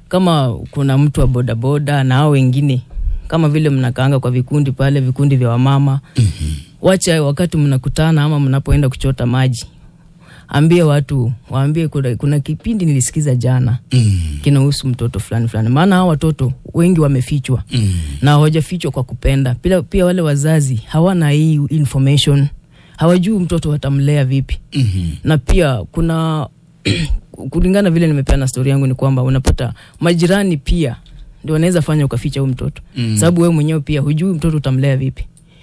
kama kuna mtu wa bodaboda na hao wengine, kama vile mnakaanga kwa vikundi pale, vikundi vya wamama, wacha wakati mnakutana ama mnapoenda kuchota maji, ambie watu, waambie kuna kipindi nilisikiza jana kinahusu mtoto fulani fulani. Maana hao watoto wengi wamefichwa na hawajafichwa kwa kupenda. Pia wale wazazi hawana hii information, hawajui mtoto watamlea vipi. Na pia kuna kulingana vile nimepeana story yangu ni kwamba unapata majirani pia ndio wanaweza fanya ukaficha huyu mtoto. Sababu wewe mwenyewe pia hujui mtoto utamlea vipi.